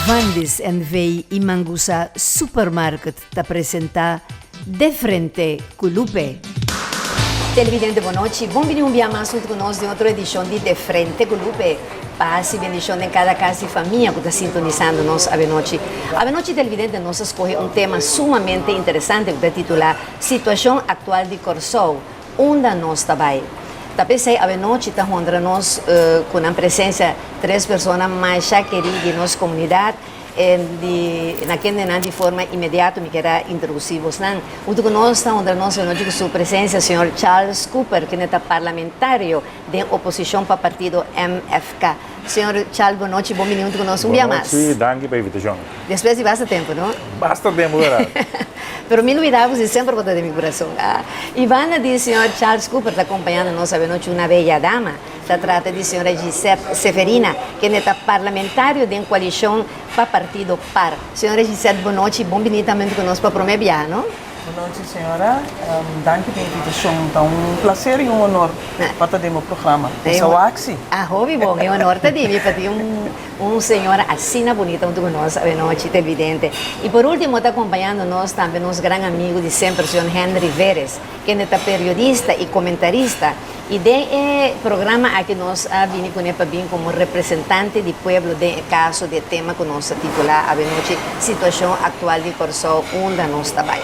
Vandis NV i Mangusa Supermarket ta presenta De Frente ku Lupe. Televidente bon nochi, bon bini un bia mas huntu ku nos den otro edishon di De Frente ku Lupe. Pas i bendishon den kada kas di famia ku ta sintonisando nos avenochi. Avenochi televidente nos a skohe un tema sumamente interesante ku ta titulá Situashon aktual di Kòrsou, Unda nos ta bai? Ta p'esei avenochi ta honra nos ku nan presensia tres persona masha kerí di nos komunidat di na kendenan di forma inmediato mi kier a introdusí bosnan. Huntu ku nos ta honra nos avenochi ku su presensia señor Charles Cooper kende ta parlamentario den oposishon pa partido MFK. Señor Charles bon nochi, bon bini huntu ku nos un bia mas. Bon nochi, danki pa e invitashon. Despues di basta tempu, no? Basta tempu, berdad. Pero mi lubida ku si semper bo ta den mi kurason. I banda di señor Charles Cooper ta kompañando nos avenochi una bella dama. Ta trata di señora Gisette Seferina, kende ta parlamentario den koalishon pa partido par. Señora Gisette, bon nochi, bon bini tambe huntu ku nos pa prome biaha, no? Bonochi señora, danki pa e invitacion, ta un placer y un honor pa ta den bo programa. Bo sa wak si. Ah, hopi bon, e honor ta di mi pa tin un señora asina bunita hunto cu nos awenochi televidente. Y por ultimo ta acompañando nos tambe nos gran amigo di semper, señor Henry Veres, kende ta periodista y comentarista. Y den e programa aki nos a bini cune pa bin como representante di pueblo den e caso di e tema cu nos ta titula awenochi Situacion Actual di Corsou, Unda Nos Ta Bay?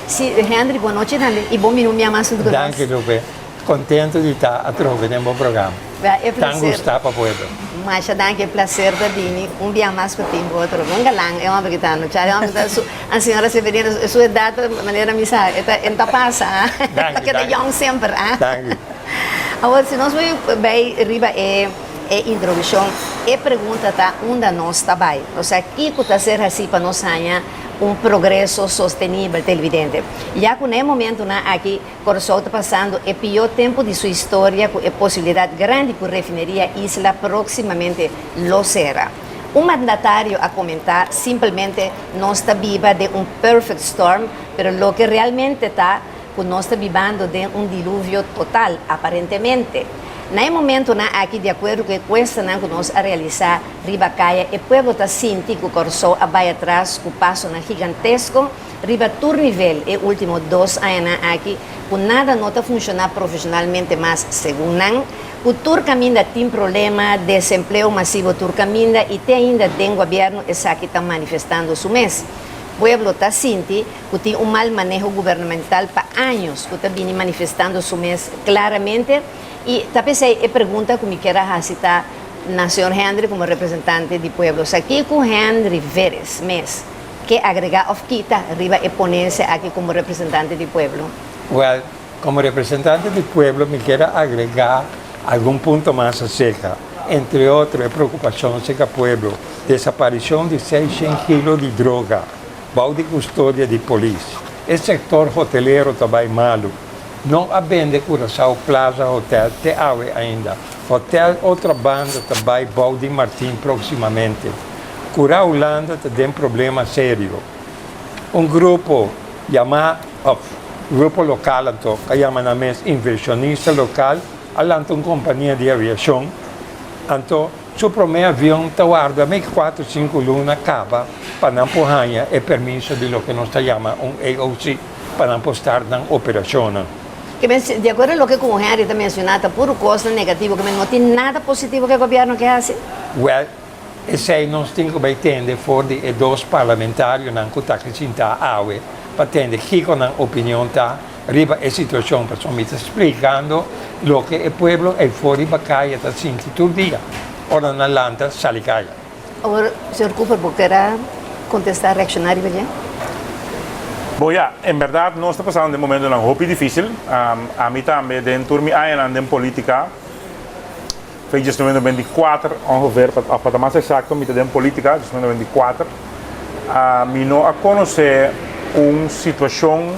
Si, Henry, bon nochi tambe y bon bini un bia mas hunto cu nos. Danki, Lupe. Contento di ta atrobe den bo programa. Bea, e Tan placer. gusta pa pueblo. Masha danki, e placer ta bini un bia mas cu tin bo otro. Un galan e homber ki ta anu. Char, e homber ta su, a señora Severina, su edad ta manera mi sa, e ta, e no ta pasa, ah. E ta Danki, keda danki. yong semper, ah. Danki. Awor, si nos bay bay riba e e introduccion, e pregunta ta unda nos ta bay? Osea, kico ta ser haci pa nos haña un progreso sostenibel, televidente? Ya cu na e momentonan aki Kòrsou ta pasando e pió tempu di su historia ku e posibilidat grandi ku refineria Isla próksimamente lo sera. Un mandatario a komentá, Simpelmente nos ta biba den un perfect storm, pero loke realmente ta ku nos ta bibando den un diluvio total, aparentemente. Na e momentonan aki, di akuerdo ku e kuestanan ku nos a realisá riba kaya, e pueblo ta sinti ku Kòrsou a bai atras ku pasonan gigantesko, Riba tur nivel e ultimo dos añanan aki ku nada no ta funshoná profeshonalmente mas segun nan, ku tur kaminda tin problema, desempleo masivo tur kaminda i te ainda den gobièrnu esaki ta manifestando su mes. Pueblo ta sinti ku tin un mal maneho gubernamental pa años ku ta bini manifestando su mes klaramente i ta p'esei e pregunta ku mi kier a hasi ta na señor Henry komo representante di pueblo sa kiko Henry Veres mes Ke agregá òf kita riba e ponensia aki komo representante di pueblo? Wèl, komo representante di pueblo mi kier a agregá algun punto mas aserka, entre otro e preokupashon serka pueblo, desaparishon di seishent kilo di droga bou di kustodia di polis, e sektor hotelero ta bai malu, no a bende Curaçao Plaza Hotel te awe ainda, Hotel Otrabanda ta bai bou di Martin próksimamente. Cura Hulanda ta den problema serio. Un grupo yamá, òf grupo lokal anto, a yama nan mes invershonista lokal, a lanta un kompania di aviashon. Anto su promé avion ta warda mei kuater sinku luna kaba pa nan por haña e permiso di loke nos ta yama un AOC, pa nan por start nan operashonnan. Ke men, di akuerdo loke ku Henry ta menshoná, ta puru kosnan negativo, ke men no tin nada positivo ku e gobièrnu ke hasi? Wèl, Esei nos tin ku bai tende for di e dos parlamentarionan ku ta sintá awe pa tende kiko nan opinion ta riba e situashon pasobra mi ta splikando loke e pueblo ei for riba kaya ta sinti tur dia ora nan lanta sali kaya. Awor, señor Cooper, bo ker a kontestá, reakshoná riba dje? Bo ya, en bèrdat nos ta pasando den momentonan hopi difísil. Ami tambe den tur mi añanan den polítika. Fe 1994 ongeveer, of pa ta mas exacto mi ta den politica, 1994, mi no a conoce un situacion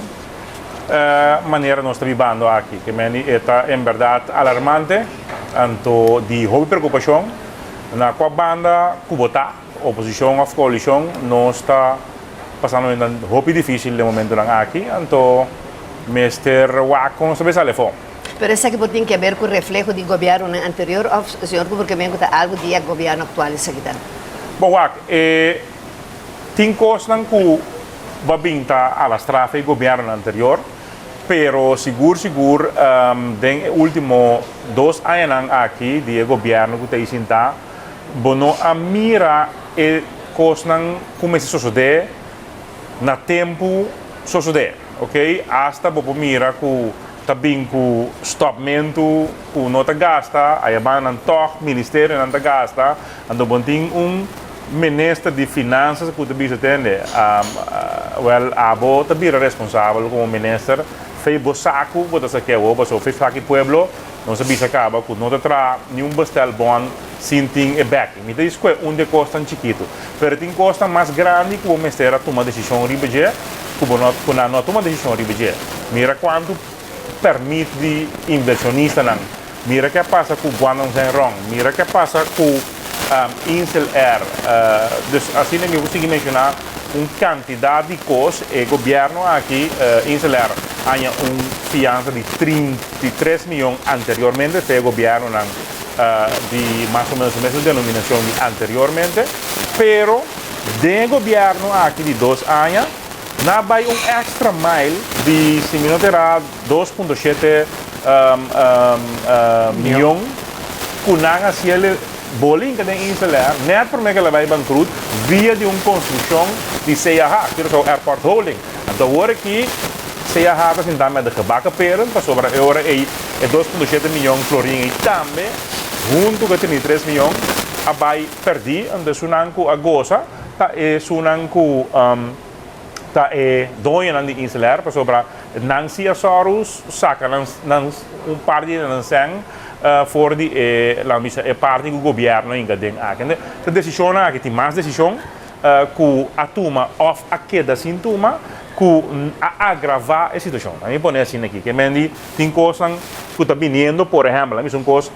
manera nos ta bibando aki. Ke meni e ta en berdad alarmante, anto di hopi preocupacion na cua banda cu bo ta, oposicion of coalicion, nos ta pasando momentonan hopi dificil den momentonan aki, anto mester wak con nos ta bay sali afo. Pero esaki por tin ke ber ku refleho di gobièrnunan anterior òf señor Cooper ke men ku ta algu di e gobièrnu aktual esaki ta? Bon wak, e tin kosnan ku bo a bin ta alastrá fe e gobièrnunan anterior, pero sigur sigur den e último dos añanan aki di e gobièrnu ku ta ei sintá, bo no a mira e kosnan ku mester sosodé na tempu sosodé, ok. Asta bo por mira ku ta bin ku stòpmentu ku no ta gasta, ayabannan tòg ministerionan ta gasta, anto bo tin un minister di finansas ku ta bisa tende, wèl abo ta bira responsabel komo minister, fei bo saku bo ta sakia awor pasobra fei saki pueblo, nos a bisa kaba ku no ta traha niun bestelbon sin tin e backing. Mi ta di skohe un di e kosnan chikitu, pero tin kosnan mas grandi ku bo mester a tuma desishon riba dje ku bo no ku nan no a tuma desishon riba dje. Mira kuantu pèrmit di invershonistanan, mira ke a pasa ku Guangdong Zhengrong, mira ke a pasa ku Insel Air. Dus asina mi por sigui menshoná un kantidat di kos. E gobièrnu aki, Insel Air, haña un fiansa di 33 mion anteriormente, esei e gobièrnunan di mas o menos e mesun denominacion di anteriormente, pero den e gobierno aki di dos aña nan a bay un extra mile di si mi no ta era 2.7 miyon cu nan a haciele bolinca den Insel Air net prome cu el a bay bankrut via di un construccion di CAH, Curaçao Airport Holding. Anto awor aki CAH ta sinta met de gebakken peren pasobra e ora ey e 2.7 miyon florin ey tambe hunto cu e 33 miyon a bay perdi. Anto esunnan cu a goza ta esunnan cu ta e doñonan di Insel Air pasobra nan si a sòru saca nan nan un parti di nan sèn for di e laat bisa e parti cu gobierno a hinca den aki. Anto e decisionnan aki tin mas decision ku a tuma òf a keda sin tuma ku a agravá e situashon. A mi pone asina aki, ke men di tin kosnan ku ta biniendo, por ehèmpel, a mi un kos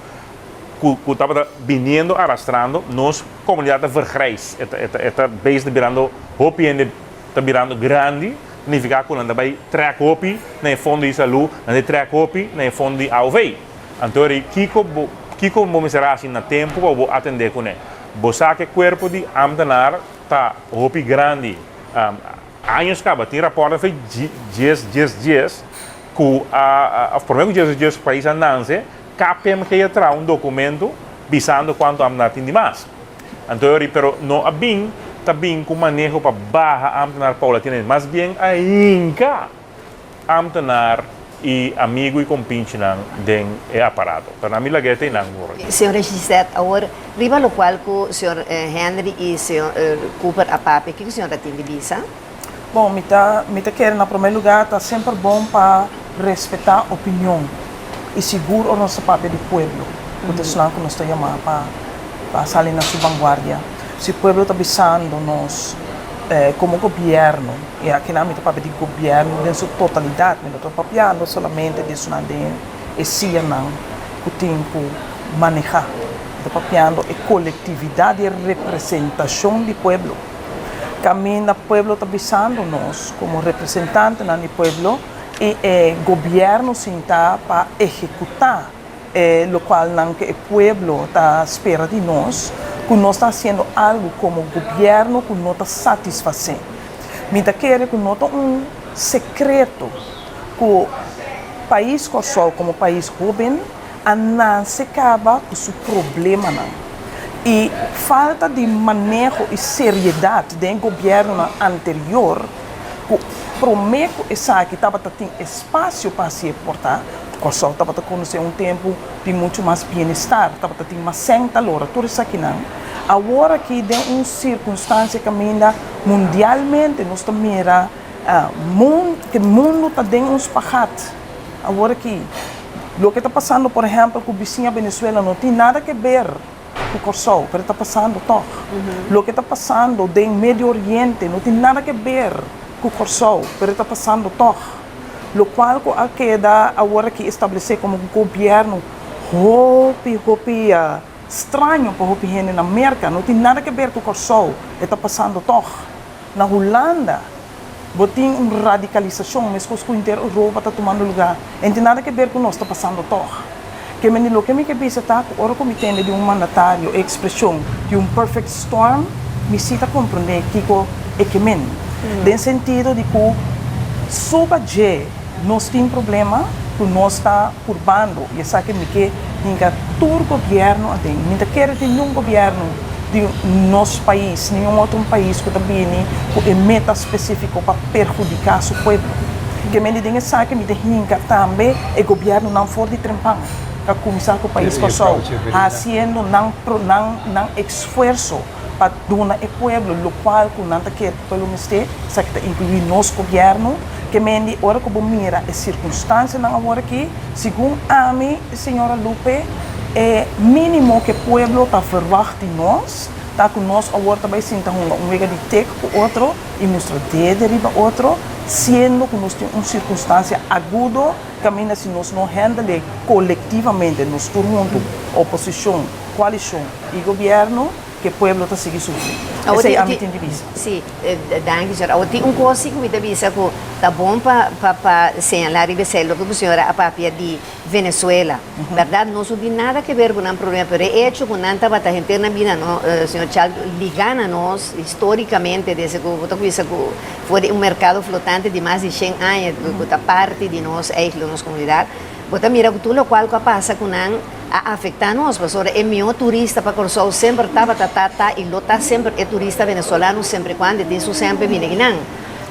ku ku tabata biniendo arastrando, nos komunidat ta vergrijs, e ta e ta e ta bezig ta birando hopi hende ta birando grandi, nifiká ku nan ta bai trèk hopi na e fondo di salú, nan ta trèk hopi na e fondo di aov. Anto ri kiko bo kiko bo mester hasi na tempu pa bo atendé kuné? Bo sa ku e kuerpo di ámtenar ta hopi grandi. Años kaba tin rapòrtnan fe dies dies dies ku a òf promé ku dies dies dies pais a nanse, KPMG a traha un dokumentu bisando kuantu ámtenar tin di mas. Anto e ori pero no a bin ta bin ku maneho pa baha ámtenar paulatinamente, mas bien a hinka. Ambtenaar y amigo y compinchinan den e aparato. Pero nan mi lag'é te nan hoor. Señor Gisette, awor riba locual cu señor Henry y señor Cooper a papia, kico señor ta tin di bisa? Bon, mi ta mi ta kere na prome lugar ta semper bon pa respeta opinion y sigur ora nos ta papia di pueblo cu ta esnan cu nos ta yama pa pa sali na su vanguardia. Si pueblo ta bisando nos como gobierno, y akinan mi ta papia di gobierno den su totalidad, mi no ta papiando solamente di esunnan den e sianan cu tin cu maneha, mi ta papiando e colectividad di e representacion di pueblo. Caminda pueblo ta bisando nos como representantenan di pueblo y e gobierno sinta pa ehecuta e locualnan cu e pueblo ta spera di nos, cu nos ta haciendo algo como gobierno cu no ta satisface. Mi ta kere cu no ta un secreto cu pais Corsou como pais hoben a nace caba cu su problemanan y falta di maneho y seriedad den e gobiernonan anterior cu prome cu esaki tabata tin espacio pa haci e porta. Kòrsou tabata konosé un tempu di muchu mas bienestar, tabata tin mas sèn ta lora tur esakinan. Awor aki den un sirkunstansia kaminda mundialmente nos ta mira ku mundu ta den un spagat awor aki. Loke ta pasando por ehèmpel ku bisiña Venezuela no tin nada ke ber ku Kòrsou, pero ta pasando tòg. Loke ta pasando den Medio Oriente no tin nada ke ber ku Kòrsou, pero ta pasando tòg. Locual cu a keda awor aki establece como gobierno hopi hopi straño pa hopi hende na Merca. No tin nada que ber cu Corsou, e ta pasando toch. Na Hulanda bo tin un radicalisacion mescos cu henter Europa ta tumando lugar. E no tin nada que ber cu nos, ta pasando toch. Ke mende loke mi ke bisa ta cu ora cu mi tende di un mandatario e expresion di un perfect storm. mi si ta komprondé kiko e ke men. Den sentido di ku suba dje nos tin problema ku nos ta purbando i esaki mi ke hinka tur gobièrnu aden. Mi ta kere tin niun gobièrnu di nos pais, niun otro pais ku ta bini ku e meta spesífiko pa perhudiká su pueblo. Ke men di den esaki mi ta hinka tambe e gobièrnunan for di trempan ta kuminsá ku pais Kòrsou hasiendo nan nan nan esfuerso pa duna e pueblo lokual ku nan ta kere ku pueblo mester, esaki ta inkluí nos gobièrnu. Ke men di ora ku bo mira e sirkunstansianan awor aki, segun ami, señora Lupe, e mínimo ku e pueblo ta verwagt di nos ta ku nos awor ta bai sinta hunga un wega di tek ku otro i mustra dede riba otro, siendo ku nos tin un sirkunstansia agudo kaminda si nos no hèndel kolektivamente, nos tur huntu, oposishon, koalishon i gobièrnu, ku e pueblo ta sigui sufri. Esei ami tin di bisa. Sí, danki señora. Awor tin un kos si ku mi ta bisa ku ta bon pa pa pa señalá riba esei, loke ku señora a papia di Venezuela. Bèrdat nos no tin nada ke ber ku nan problema, pero e echo ku nan tabata henter nan bida no, señor Charles, ligá na nos histórikamente desde ku bo ta kuminsa ku for di un merkado flotante di mas di shen aña ku ta parti di nos eigentlik nos komunidat, bo ta mira ku tur lokual ku a pasa ku nan a afektá nos, pasobra e mihó turista pa Kòrsou semper tabata, ta, ta i lo ta semper e turista venezolano semper i kuando e tin su sèn pa e bini akinan.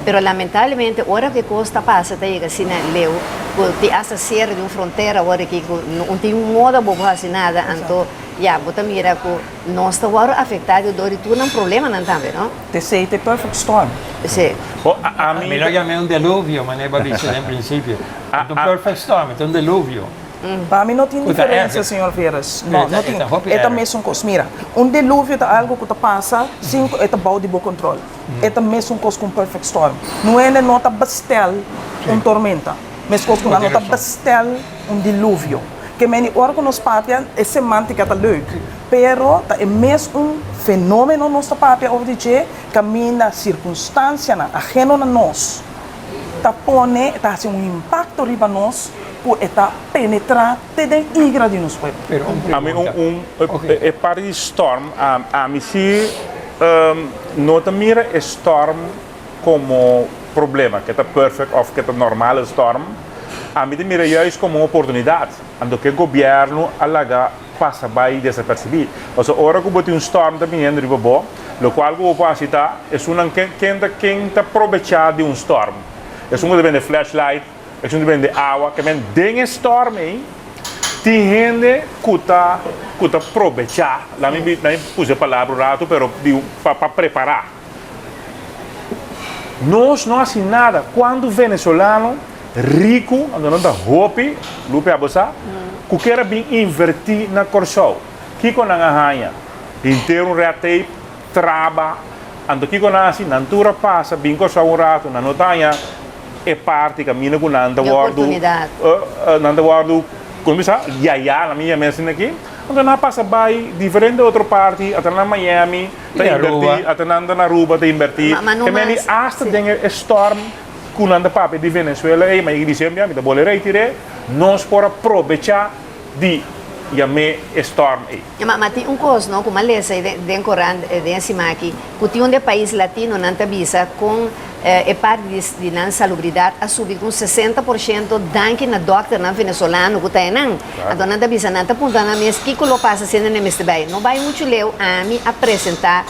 Pero lamentablemente ora ku e kos ta pasa ta yega asina leu ku tin asta sierre di un frontera awor aki ku no tin un moda bo por hasi nada anto ya bo ta mira ku nos ta wòrdu afektá dor di tur nan problemanan tambe no. Esei ta e perfect storm. Si. Bo a Mi lo yam'é un deluvio manera bo a bisa den principio. Ta un perfect storm, ta un deluvio. Pa mi no tin diferencia, señor Veeris. No, no tin. E ta mesun cos. Mira, un diluvio ta algo cu ta pasa sin cu e ta bao di bo control. E ta mesun cos cu un perfect storm. No hende no ta bestel un tormenta, mescos cu nan no ta bestel un diluvio. Ke meni ora cu nos papia, e semantica ta leuk, pero ta e mes un fenomeno nos ta papia over di dje, caminda circunstancianan ajeno na nos ta pone, ta haci un impacto riba nos cu e ta penetra te den igra di nos pueblo. Pero un Ami pregunta. un Ok. e parti di storm, ami si no ta mira e storm como problema, ke ta perfect of ke ta normal e storm, ami ta mira juist como un oportunidad. Anto ke gobierno a laga pasa bai desapercibi. Pasobra ora ku bo tin un storm ta biniendo riba bo, lokual ku bo por hasi ta esunnan ken ken ta ken ta probecha di un storm. Esun ku ta bende flashlight, esun ta bende awa, ke men den e storm ei tin hende ku ta ku ta probecha, laat mi laat mi pusa e palabra un ratu pero di pa pa prepara. Nos no hasi nada. Cuanto venezolano rico, anto nan ta hopi, Lupe abo sa, cu kier a bin inverti na Corsou. Kico nan a haña? Henter un red tape, traba. Anto kico nan a hasi? Nan tur a pasa bin Corsou un rato, nan no ta haña e parti caminda cu nan ta E wordo, oportunidad. nan ta wordo, como bisa, yaya, laat mi yama asina aki. Anto nan a pasa bay diferente otro parti, ata na Miami. Ta I Aruba. invertí, ata nan ta na Aruba ta invertí. Ma, ma no Ke meni mas, hasta sí. den e storm ku nan ta papia di Venezuela ei, ma yega diciembre ya mi ta bole rei tir'é, nos por a probechá di yam'é e storm ei. Ma, ma tin un kos no ku m'a lesa ei den, den korant den e siman aki, ku tin un de pais latino nan ta bisa kon e parti di, di nan salubridat a subi ku un 60% danki na dòkternan venezolano ku ta einan. Anto nan ta bisa, nan ta puntra nan mes kiko lo pasa si nan e mester bai. No bai muchu leu, ami a presentá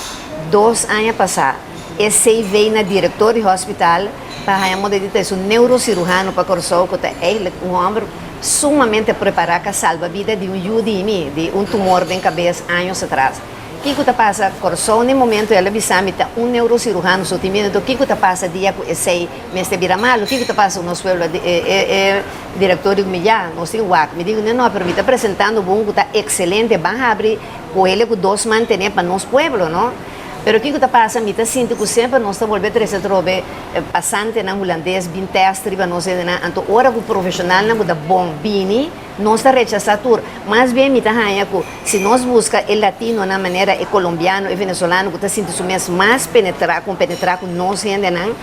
dos aña pasá e CV na direktor di hospital pa haña moda di ta esun neurociruhano pa Kòrsou ku ta eigentlik un hòmber sumamente prepará ka salba bida di un yu di mi, di un tumor den kabes años atras. Kiko ta pasa Kòrsou na e momento el a bisa mi ta un neurociruhano so tin bini, anto kiko ta pasa dia ku esei mester bira malu, kiko ta pasa ku nos pueblo? E Director di mi ya, nos tin wak. Mi dico, no, no, pero mi ta presentando bo un cu ta excelente, ban habri coele cu dos man tene pa nos pueblo, no? Pero kico ta pasa, mi ta sinti cu semper nos ta bolbe trece atrobe pasantenan hulandes bin test riba nos hendenan, anto ora cu profesionalnan cu ta bon bini, nos ta rechasa tur. Mas bien mi ta haya cu si nos busca e latinonan manera e colombiano, e venezolano cu ta sinti su mes mas penetra, compenetra cu nos hendenan,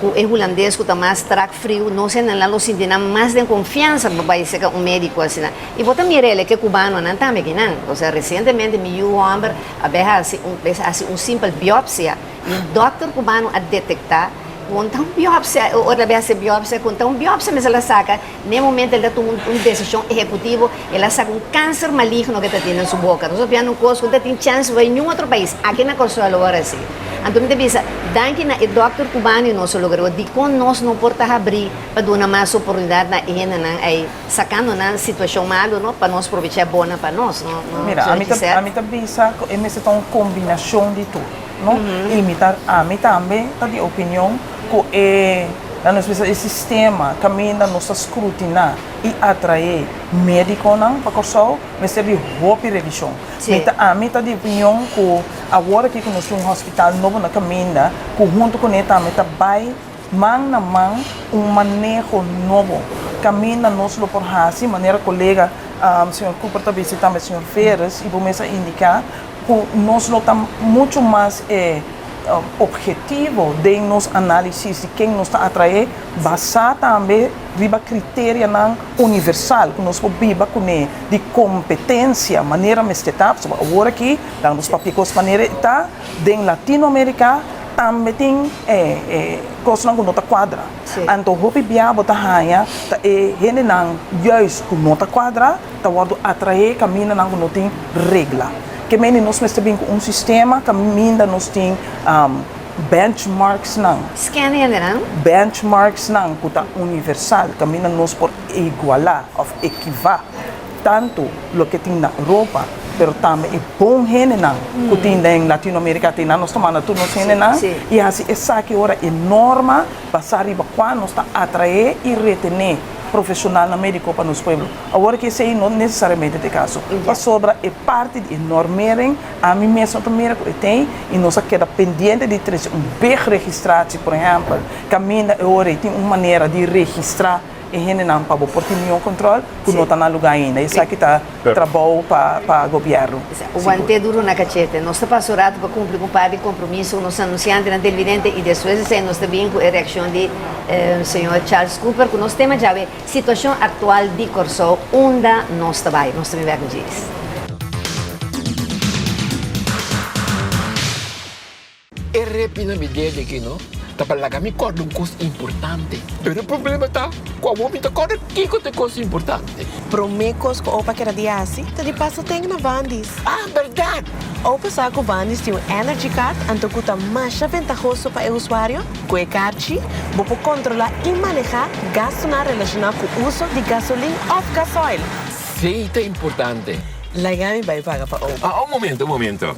ku e hulandes ku ta mas strak friu, nos hendenan lo sinti nan mas den konfiansa pa bai serka un médiko asina. I bo ta mira el ke kubanonan tambe kinan. Osea resientemente mi yu hòmber a bai hasi un bai hasi un simpel biopsia i un dòkter kubano a detektá ku un ta un biopsia, ora el a bai hasi e biopsia ku un ta un biopsia mester a saka. N'e momento el ta tuma un desishon ehekutivo, el a saka un kanser maligno ke ta tin den su boka. Nos a piensa un kos ku no ta tin chèns bai niun otro pais, aki na Kòrsou a logra esei. Anto mi ta bisa, danki na e dòkter kubano i nos a logra. Dikon nos no por ta habrí pa duna mas oportunidat na e hendenan ei, sakando nan situashon malu, no, pa nos probechá e bona pa nos, no, no, Mira, señor ami ta, Gisette? ami ta bisa ku e mester ta un kombinashon di tur, no? I mi ta, ami tambe ta di opinion ku e, laat nos bisa, e sistema kaminda nos ta skrutiná i atraé médikonan pa Kòrsou mester di hopi revishon. Mi ta, ami ta di opinion ku awor aki ku nos tin un hospital nobo na kaminda ku huntu kuné tambe ta bai man na man un maneho nobo kaminda nos lo por hasi manera kolega señor Cooper ta bisa i tambe señor Veeris i bo mes a indiká ku nos lo ta muchu mas e objetivo den nos análisis di ken nos ta atraé basá tambe riba kriterianan universal ku nos por biba kuné di kompetensia manera mester ta, pasobra awor aki laga nos papia kos manera e ta den Latinoamerika tambe tin e kosnan ku no ta kuadra. Anto hopi bia bo ta haña ta e hendenan juist ku no ta kuadra ta wòrdu atraé kamindanan ku no tin regla. Ke mende nos mester bin ku un sistema kaminda nos tin benchmarksnan. Scan hendenan. Benchmarksnan ku ta universal kaminda nos por igualá òf ekivá tantu loke tin na Europa pero tambe e bon hendenan ku tin den Latinoamerika te nan nos ta manda tur nos hendenan i hasi esaki ora e norma basá riba kua nos ta atraé i retené profeshonalnan médiko pa nos pueblo. Awor ki esei no nesesariamente ta e kaso, pasobra e parti di e normering ami mes no ta mira ku e tin i nos a keda pendiente di trese un big registratie, por ehèmpel, kaminda e ora ei tin un manera di registrá e hendenan pa bo por tin mihó control ku no ta na lugá ainda. Esaki ta trabou pa gobièrnu. Wante duro na kachete. Nos ta pasa un ratu pa kumpli ku un par di kompromiso ku nos anunsiantenan televidente i despues di esei nos ta bin ku e reakshon di señor Charles Cooper ku nos tema djawe Situashon aktual di Kòrsou, unda nos ta bai? Nos ta bin bèk ku djis. E repi na mi dede aki no ta pa laga mi kòrda un kos importante. Pero e problema ta ku awor mi ta kòrda kiko ta e kos importante. Promé kos ku Opa keda di hasi ta di pasa ten na Vandy's. Ah, bèrdat! Opa sa ku Vandy's tin un Energy Card anto ku ta masha ventahoso pa e usuario. Ku e karchi bo por kontrolá i manehá gastunan relashoná ku uso di gasolin òf gasoil. Sí, ta importante. Laga mi bai paga pa Opa. Ah, un momento, un momento.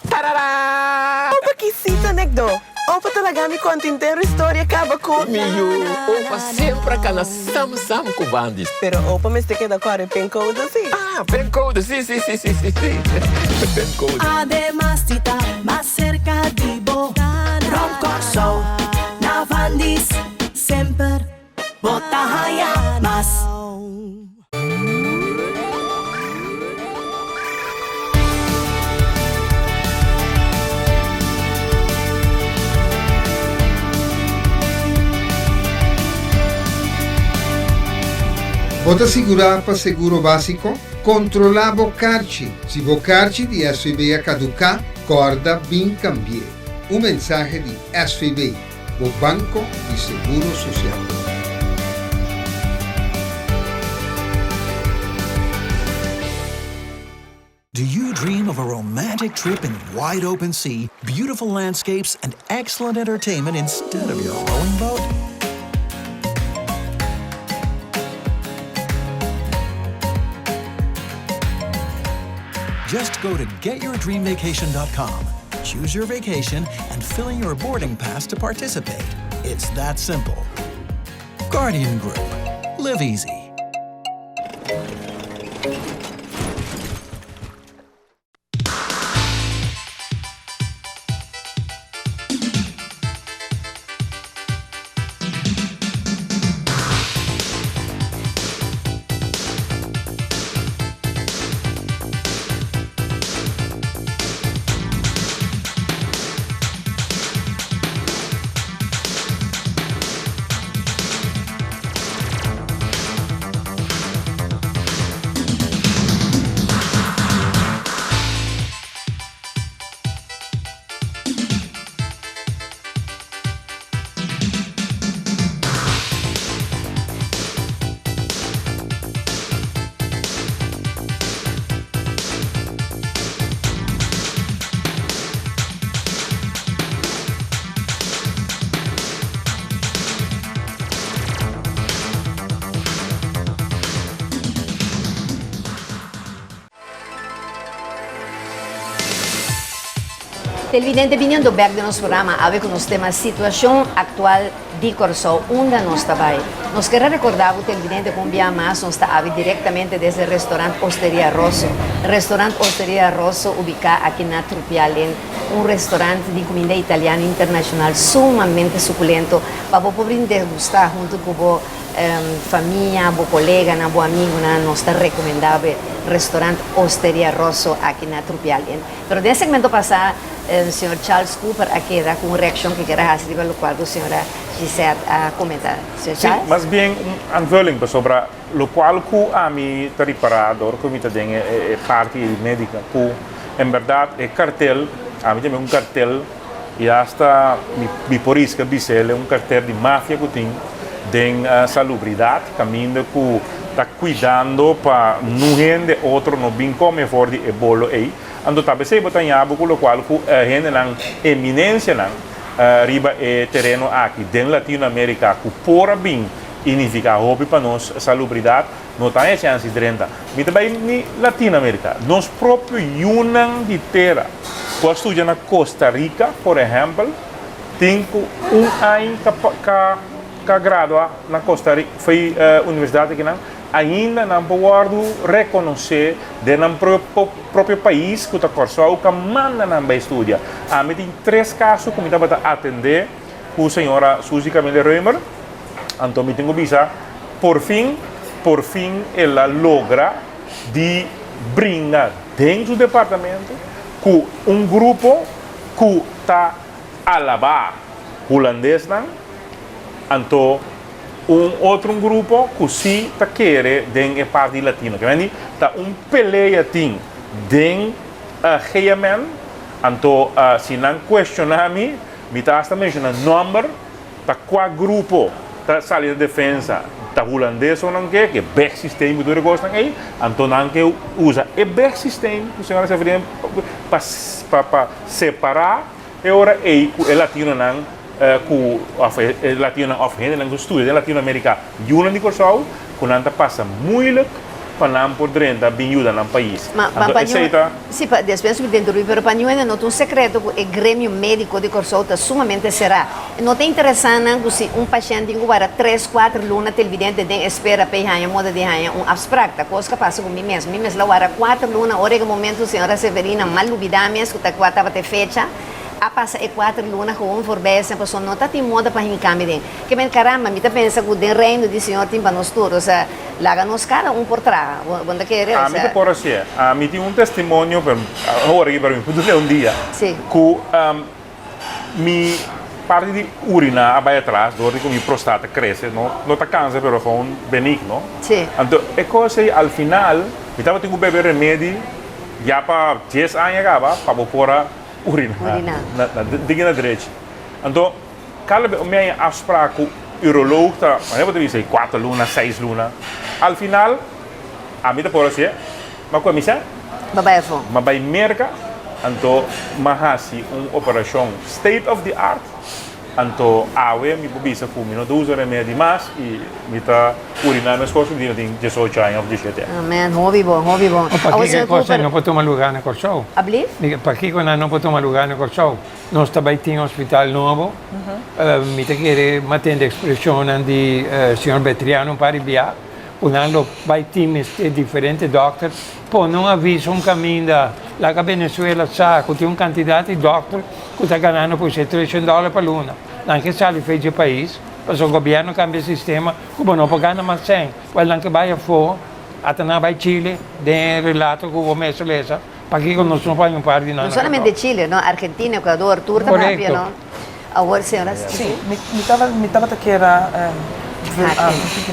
Tarara! Opa kisita nekdo. Opa ta laga mi konta intero historia kaba ku. Mi yu, Opa semper a kana sam sam ku Bandis. Pero Opa mester keda kòrda e pincode si. Ah, pincode, si, si, si, si, si, si. Pincode. Ademas di ta mas serka di bo, rònt Kòrsou, na Vandis, semper bo ta haña mas. Bo ta sigurá pa seguro básiko? Kontrolá bo karchi. Si bo karchi di SVB a kaduká, kòrda bin kambi'é. Un mensahe di SVB, bo banko di seguro sosial. Do you dream of a romantic trip in wide open sea, beautiful landscapes, and excellent entertainment instead of your rowing boat? Just go to getyourdreamvacation.com, choose your vacation, and fill in your boarding pass to participate. It's that simple. Guardian Group. Live easy. Televidente biniendo bek den nos programa awe ku nos tema Situashon Aktual di Kòrsou, Unda Nos Ta Bai? Nos kere rekorda bo televidente ku un bia mas nos ta awe direktamente desde Restaurant Osteria Rosso. Restaurant Osteria Rosso ubiká aki na Trupialen, un restaurant di kuminda italiano internashonal sumamente sukulento pa bo por bin degustá huntu ku bo famia, bo koleganan, bo amigunan. Nos ta rekomendá bo e Restaurant Osteria Rosso aki na Trupialen. Pero den segmento pasá señor Charles Cooper a keda ku un reakshon ku e kier a hasi riba lokual ku señora Gisette a komentá. Señor Sí, Charles? mas bien un aanvulling pasobra lokual ku ami ta ripará dor ku mi ta den e parti ei médika ku en bèrdat e kartel, ami ta mira un kartel i asta mi por riska bisa el e un kartel di mafia ku tin den salubridat kaminda ku ta kuidando pa nun hende otro no bin kome for di e bolo ei. Anto ta pesey bo ta ña bo ku lokual ku hendenan eminensianan riba e tereno aki den Latinoamerika ku por a bin i nifiká hopi pa nos salubridat no ta haña chèns di drenta. Mi ta bai ni Latinoamerika. Nos propio yunan di tera ku a studia na Costa Rica por ehèmpel tin ku un aña ka ka gradua na Costa Rica fo'i universidat akinan Ainda nan por wòrdu rekonosé den nan propio pais ku ta Kòrsou ka manda nan bai studia. Ami tin tres kaso ku mi tabata atendé ku señora Suzy Camille Römer, anto mi tin ku bisa porfin, porfin el a logra di bringa den su departamento ku un grupo ku ta alabá hulandesnan, anto Un otro un grupo cu si ta kere den e parti latino. Ke menti ta un pelea tin den GMN, anto si nan cuestiona mi, mi ta hasta menciona nomber ta cua grupo ta sali na defensa, ta hulandes o nan ke, ke beg systeem cu tur e cosnan ey, anto nan ke usa e beg systeem cu señora Seferina pa pa separa E ora ei ku e latinonan ku òf e latinonan òf hendenan ku studia den Latinoamerika yunan di Kòrsou ku nan ta pasa muilik pa nan por drenta bin yuda nan pais. Ma pa Anto pa esei ta. Si pa despues mi ta interrumpí pero pa niun hende no ta un sekreto ku e gremio médiko di Kòrsou ta sumamente será. E no ta interesá nan ku si un pashènt tin ku warda tres kuater luna televidente den espera pa e haña moda di haña un afsprak. Ta kos ku a pasa ku mi mes. Mi mes la warda kuater luna ora e momento señora Severina mal lubidá mes ku ta kua tabata e fecha. A pasa e kuater luna gewoon voorbij esnan pasobra no ta tin moda pa hinka mi den. Ke men caramba, mi ta pensa ku den reino di Señor tin pa nos tur, osea, laga nos kada un por traha. Bo bo no ta kere? Ami ta Osea. por hasié. Ami tin un testimonio, pero awor aki pero mi por duna un dia, Sí. ku mi parti di urina a bai atras dor di ku mi prostata krese, no no ta kanser pero gewoon benigno. Sí. Anto e kos ei al final mi tabatin ku bebe remedi ya pa dies aña kaba pa bo por a Urina. Urina. Na, na, diki na drechi. Anto, kada be mi haña afspraak ku uroloog ta, manera bo ta bisa, kuater luna, seis luna. Al final, ami ta por hasié, ma ku mi sa? Bo bai afó. Mi a bai Merka, anto mi a hasi un operashon state of the art. Anto awe mi por bisa ku mi no ta usa remedi mas i mi ta uriná meskos ku mi tin diesocho aña òf diesshete aña. Amen, hopi bon, hopi bon. O pakiko e kosnan no por tuma lugá na Kòrsou? Ablief? Pakiko nan no por tuma lugá na Kòrsou? Nos ta bai tin hospital nobo. Mi ta kere matende ekspreshonnan di señor Betriano un par di bia ku nan lo bai tin mester diferente dòkter. Pone un aviso un kaminda, laga Venezuela sa ku tin un kantidat di dòkter ku ta ganando por se treshen dòler pa luna. Nan ke sali fe dje pais, pasobra gobièrnu kambia e sistema ku bo no por gana mas sèn. Wèl nan ke bai afó, ata nan a bai Chile, den e relato ku bo mes a lesa, pakiko nos no por haña un par di nan No na solamente Kòrsou? Chile, no, Argentina, Ecuador, tur ta papia, Korekto. no? Awor, señora. Sí, mi tabata mi tabata kier a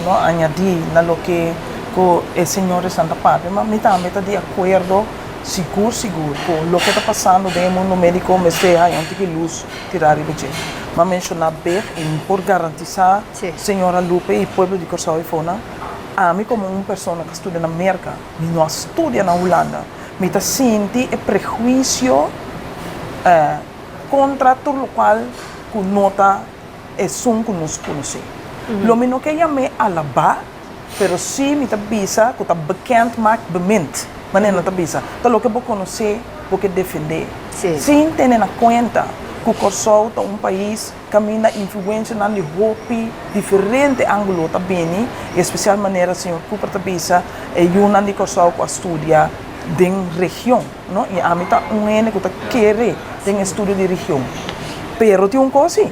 no añadí na loke ku e señoresnan ta papia, ma mi tambe ta di akuerdo sigur sigur ku loke ta pasando den e mundo médiko mester haña un tiki lus tirá riba dje. Mi a menshoná beg i mi por garantisá señora Lupe i pueblo di Kòrsou eifonan, ami komo un persona ku a studia na Merka, mi no a studia na Hulanda, mi ta sinti e prehuisio kontra tur lokual ku no ta esun ku nos konosé. Lo mi no ke yam'é alabá, pero sí mi ta bisa ku ta bekend maakt bemind, manera nan ta bisa. Ta loke bo konosé. bo ke defendé. Sin tene na kuenta ku Kòrsou ta un pais kaminda influensianan di hopi diferente ángulo ta bini i espesial manera señor Cooper ta bisa e yunan di Kòrsou ku a studia den region, no? I ami ta un hende ku ta kere den estudio di region. Pero tin un kos si,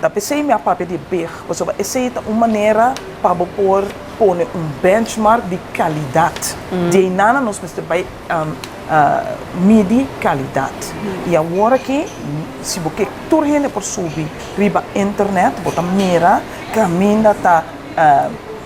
ta p'esei mi a papia di e big, pasobra esei ta un manera pa bo por pone un benchmark di kalidat. Di einana nos mester bai midi kalidat. I awor aki si bo ke tur hende por subi riba internet bo ta mira kaminda ta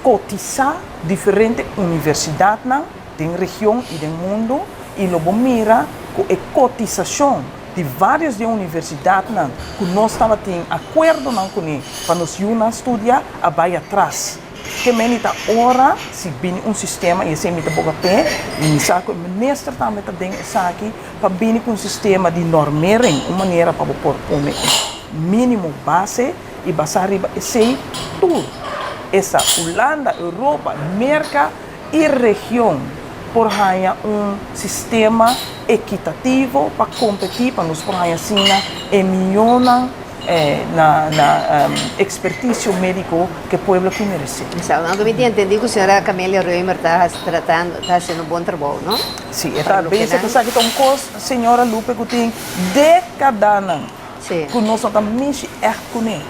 kotisá diferente universidatnan den region i den mundu i lo bo mira ku e kotisashon di vários di e universidatnan ku nos tabatin akuerdonan kuné pa nos yunan studia a bai atras. Ke meni ta ora si bini un sistema, i esei mi ta boga p'e, i mi sa ku e minister tambe ta den esaki, pa bini ku un sistema di normering, un manera pa bo por pone un minimo base i basá riba esei tur esta Hulanda, Europa, Merka i region por haña un sistema ekitativo pa kompetí pa nos por haña asina e miónan na na ekspertisio médiko ku e pueblo aki meresé. Exacto. Anto mi tin entendí ku señora Camelia Römer ta tratando, ta hasiendo un bon trabou, no? Sí, e ta bezig. Esaki ta un kos, señora Lupe, ku tin dékadanan ku nos no ta mishi ègt kuné.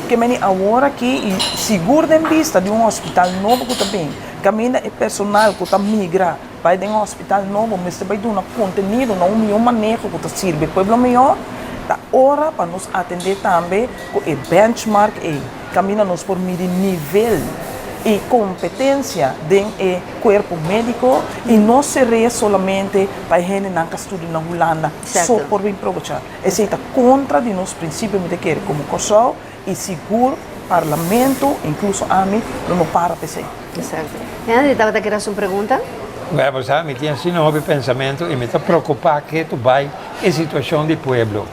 Ke meni awor aki i sigur den bista di un hospital nobo ku ta bin, kaminda e personal ku ta migra bai den un hospital nobo mester bai duna kontenido na un mihó maneho ku ta sirbi e pueblo mihó, ta ora pa nos atendé tambe ku e benchmark ei, kaminda nos por midi nivel i kompetensia den e kuerpo médiko i no ser'é solamente pa e hendenan ku a studia na Hulanda so por bin probechá. Esei ta kontra di nos prinsipio mi ta kere komo Kòrsou i sigur Parlamento, inkluso ami, lo no para pa esei. Exacto. Henry tabata kere hasi un pregunta? Bueno, bo sa, mi tin asina hopi pensamentu i mi ta preokupá ketu bai e situashon di pueblo.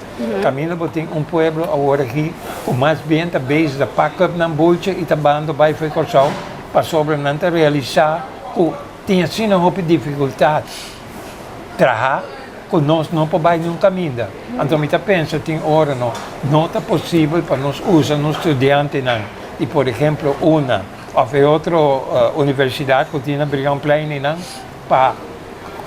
Kaminda bo tin un pueblo awor aki ku mas bien ta bezig ta pak up nan bultje i ta bando bai fo'i Kòrsou pasobra nan ta realisá ku tin asina hopi difikultat. Traha ku nos no por bai niun kaminda. Anto mi ta pensa tin ora no no ta posibel pa nos usa nos studiantenan di por ehemplo una of e otro universidat ku tin na Brionplein einan pa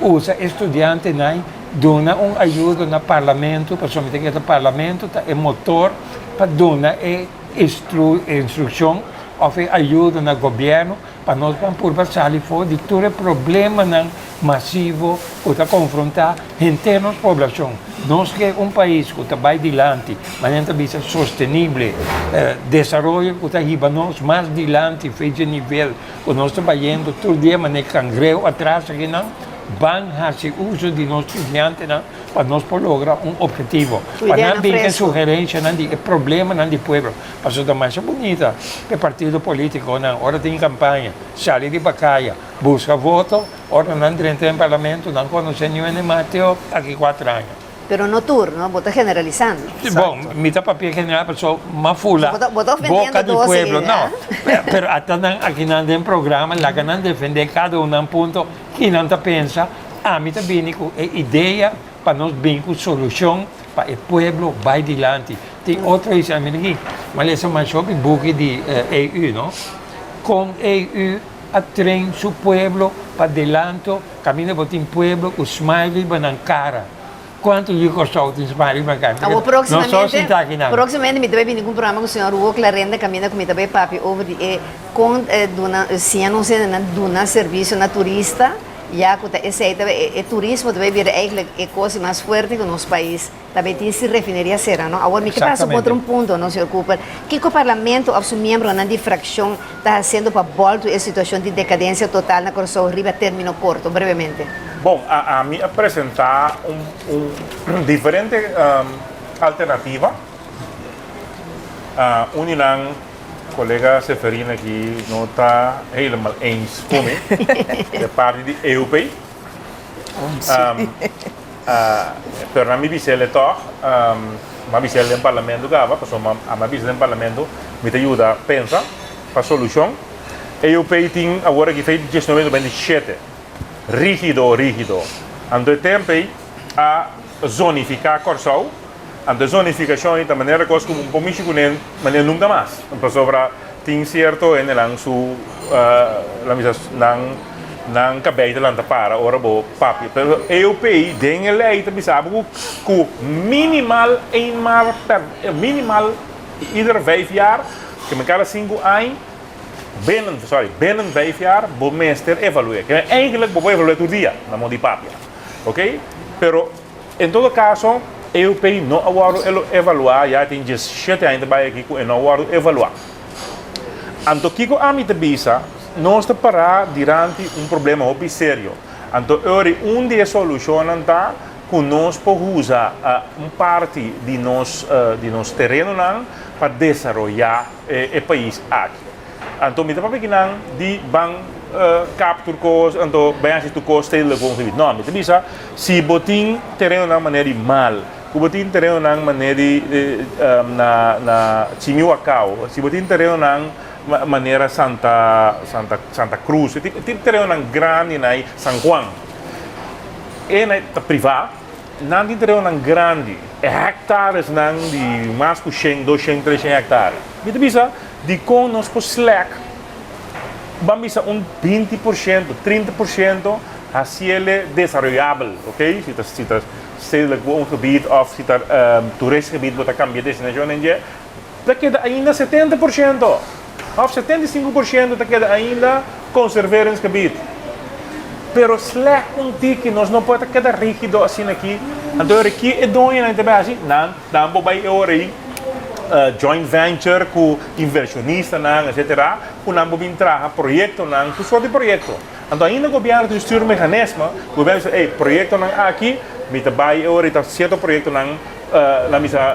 usa e studiantenan duna un ayudo na parlamento pasobra mi ta kere parlamento ta e motor pa duna e instrukshon of e ayudo na gobièrnu Pa nos ban purba sali for di tur e problemanan masivo ku ta konfrontá henter nos poblashon. Nos ke un pais ku ta bai dilanti, manera ta bisa sostenible, desaroyo ku ta hiba nos mas dilanti fe dje nivel ku nos ta bayendo tur dia manera kangreu atras akinan. Ban hasi uso di nos studiantenan pa nos por logra un obhetivo. Pa nan bin e sugerencianan di e problemanan di pueblo. Pasobra ta masha bunita pa e partido politiconan ora tin campaña sali riba caya busca voto, ora nan drenta den parlamento nan conoce niun hende mas te aki cuatro aña. Pero no tur, no? Bo ta generalisando. Bon, mi ta papia general pasobra m'a fula boca di pueblo. No, pero ata nan akinan den programa laga nan defende cada un nan punto ki nan ta pensa. Ami ta bini ku e idea pa nos bin ku solushon pa e pueblo bai dilanti. Tin otro isla, mi di, mi a lesa masha hopi buki di EU, no? Kon EU a train su pueblo pa delanto, kaminda bo tin pueblo ku smile riba nan kara. Kuantu yu Kòrsou tin smile riba nan kara? Awor Nos so sinta próximamente, akinan. próximamente mi ta bai bini ku un programa ku señor Hugo Clarenda kaminda ku mi ta bai papia over di e kon duna siña nos hendenan duna servisio na turista. Ya cu ta esey ta e turismo ta bay bira eigenlijk e cos di mas fuerte cu nos pais ta bay tin si refineria cera no. Awor mi ke pasa cu otro un punto no señor Cooper, kico parlamento of su miembronan di fraccion ta haciendo pa boltu e situacion di decadencia total na Corsou riba termino corto? Brevemente. Bon, ami a presenta un diferente alternativa. Un di nan. Colega Seferina aki no ta helemaal eens cu mi, de parti di EUP. Pero nan mi bisele toch, m'a bisele den parlamento caba, pasobra m'a bisa den parlamento mi ta yuda pensa pa solucion. EUP tin awor aki fe 1997, rigido, rigido. Anto e tempo ey. A zonifiká Kòrsou. Anto e zonifikashon ei ta manera kos ku bo por mishi kuné manera nunka mas. Pasobra tin sierto hendenan su la misa nan nan kabei ta lanta para ora bo papia. Pero EOP den e lei ta bisa bo ku ku minimal eenmaal per minimal ieder vijf jaar, ke men kada sinku aña, binnen sorry binnen vijf jaar bo mester evalu'é. Ke men eigenlijk bo por evalu'é tur dia na modo di papia. Ok, pero en todo caso EUP no a wordo evalua, ya tin diesshete aña ta bay aki cu e no a wordo evalua. Anto kico ami ta bisa, nos ta para diranti un problema hopi serio. Anto ori un di e solucionnan ta cu nos por usa un parti di nos di nos terenonan pa desaroya e pais aki. Anto mi ta papia kinan di ban kap tur kos, anto bai hasi tur kos stedelijk woongebied. No, mi ta bisa si bo tin terenonan manera di Mal, ku bo tin terenonan manera di na na Chimiwakao, si bo tin terenonan manera Santa Santa Santa Cruz, tin tin terenonan grandi na San Juan, e na ta privá, nan tin terenonan grandi, e hectaresnan di mas ku shen, doshen, treshen hectare. Mi ta bisa Dikon nos por slèk ban bisa un 20%, 30% hasiele desaroyabel, ok? Si ta si ta stedelijk woongebied òf si ta toeristgebied bo ta kambia destinashon den dje, ta keda ainda 70% òf 75% ta keda ainda conserveringsgebied. Pero slèk un tiki, nos no por ta keda rígido asina aki. Anto e ora ki e doñonan ta bai hasi? Nan nan por bai e ora ei joint venture ku invershonistanan etcetera ku nan por bin traha proyektonan, tur sort di proyekto. Anto ainda gobièrnu tin stuurmechanisme, gobièrnu bisa ey proyektonan aki mi ta bai e ora ei ta sierto proyektonan nan bisa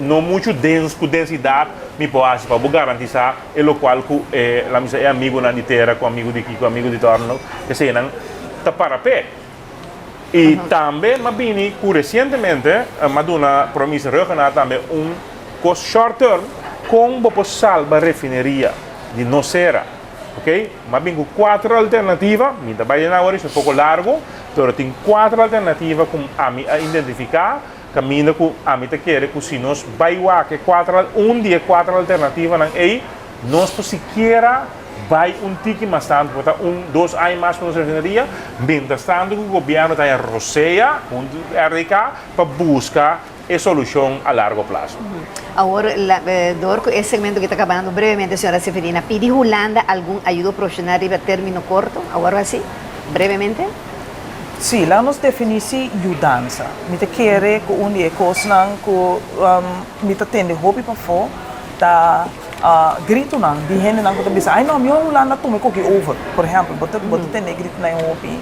no muchu dens ku densidat mi por hasi pa bo garantisá e lokual ku e nan bisa e amigunan di tera ku amigu di kiko amigu di torno eseinan ta para p'e. I tambe m'a bini ku resientemente m'a duna Prome Minister Rhuggenaath tambe un kos short term kon bo por salba refineria di no sera ok. M'a bin ku kuater alternativa, mi ta bai den awor esei poko largu pero tin kuater alternativa ku ami a identifiká Kaminda ku ami ta kere ku si nos bai wak e kuater un di e kuater alternativanan ei, nos por sikiera bai un tiki mas tantu, por ta un, dos aña mas ku nos refineria, mientras tantu ku gobièrnu ta haña rosea huntu ku RDK pa buska e solushon a largo plaso. Awor, dor ku e segmento aki ta kabando, brevemente señora Seferina, pidi Hulanda algun ayudo profeshonal riba término korto, awor así, brevemente? Sí, laga nos definí si yudansa. Mi ta kere ku un di e kosnan ku mi ta tende hopi pafó ta gritonan di hendenan ku ta bisa, ai no, mi Hulanda tuma e koki over. Por ehèmpel, bo ta bo ta tende e gritonan ei hopi.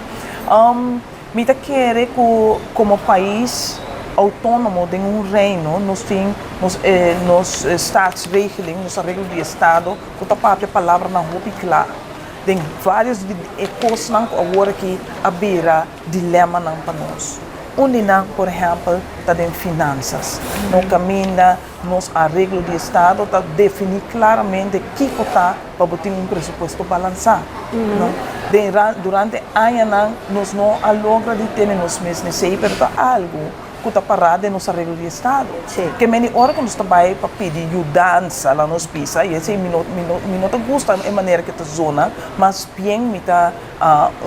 Mi ta kere ku komo pais outónomo den un reino nos tin nos nos staatsregeling, nos areglo di estado ku ta papia palabranan hopi kla. Den vários di e kosnan ku awor aki a bira dilemanan pa nos. Un di nan, por ehèmpel, ta den finansas. No kaminda nos areglo di estado ta definí klaramente kiko ta pa bo tin un presupuesto balansá. No? Den durante añanan nos no a logra di tene nos mes nesei, pero ta algu ku ta pará den nos areglo di estado. Ke meni ora ku nos ta bai pa pidi yudansa la nos bisa, i esei mi no mi no mi no ta gusta e manera ke ta zona, mas bien mi ta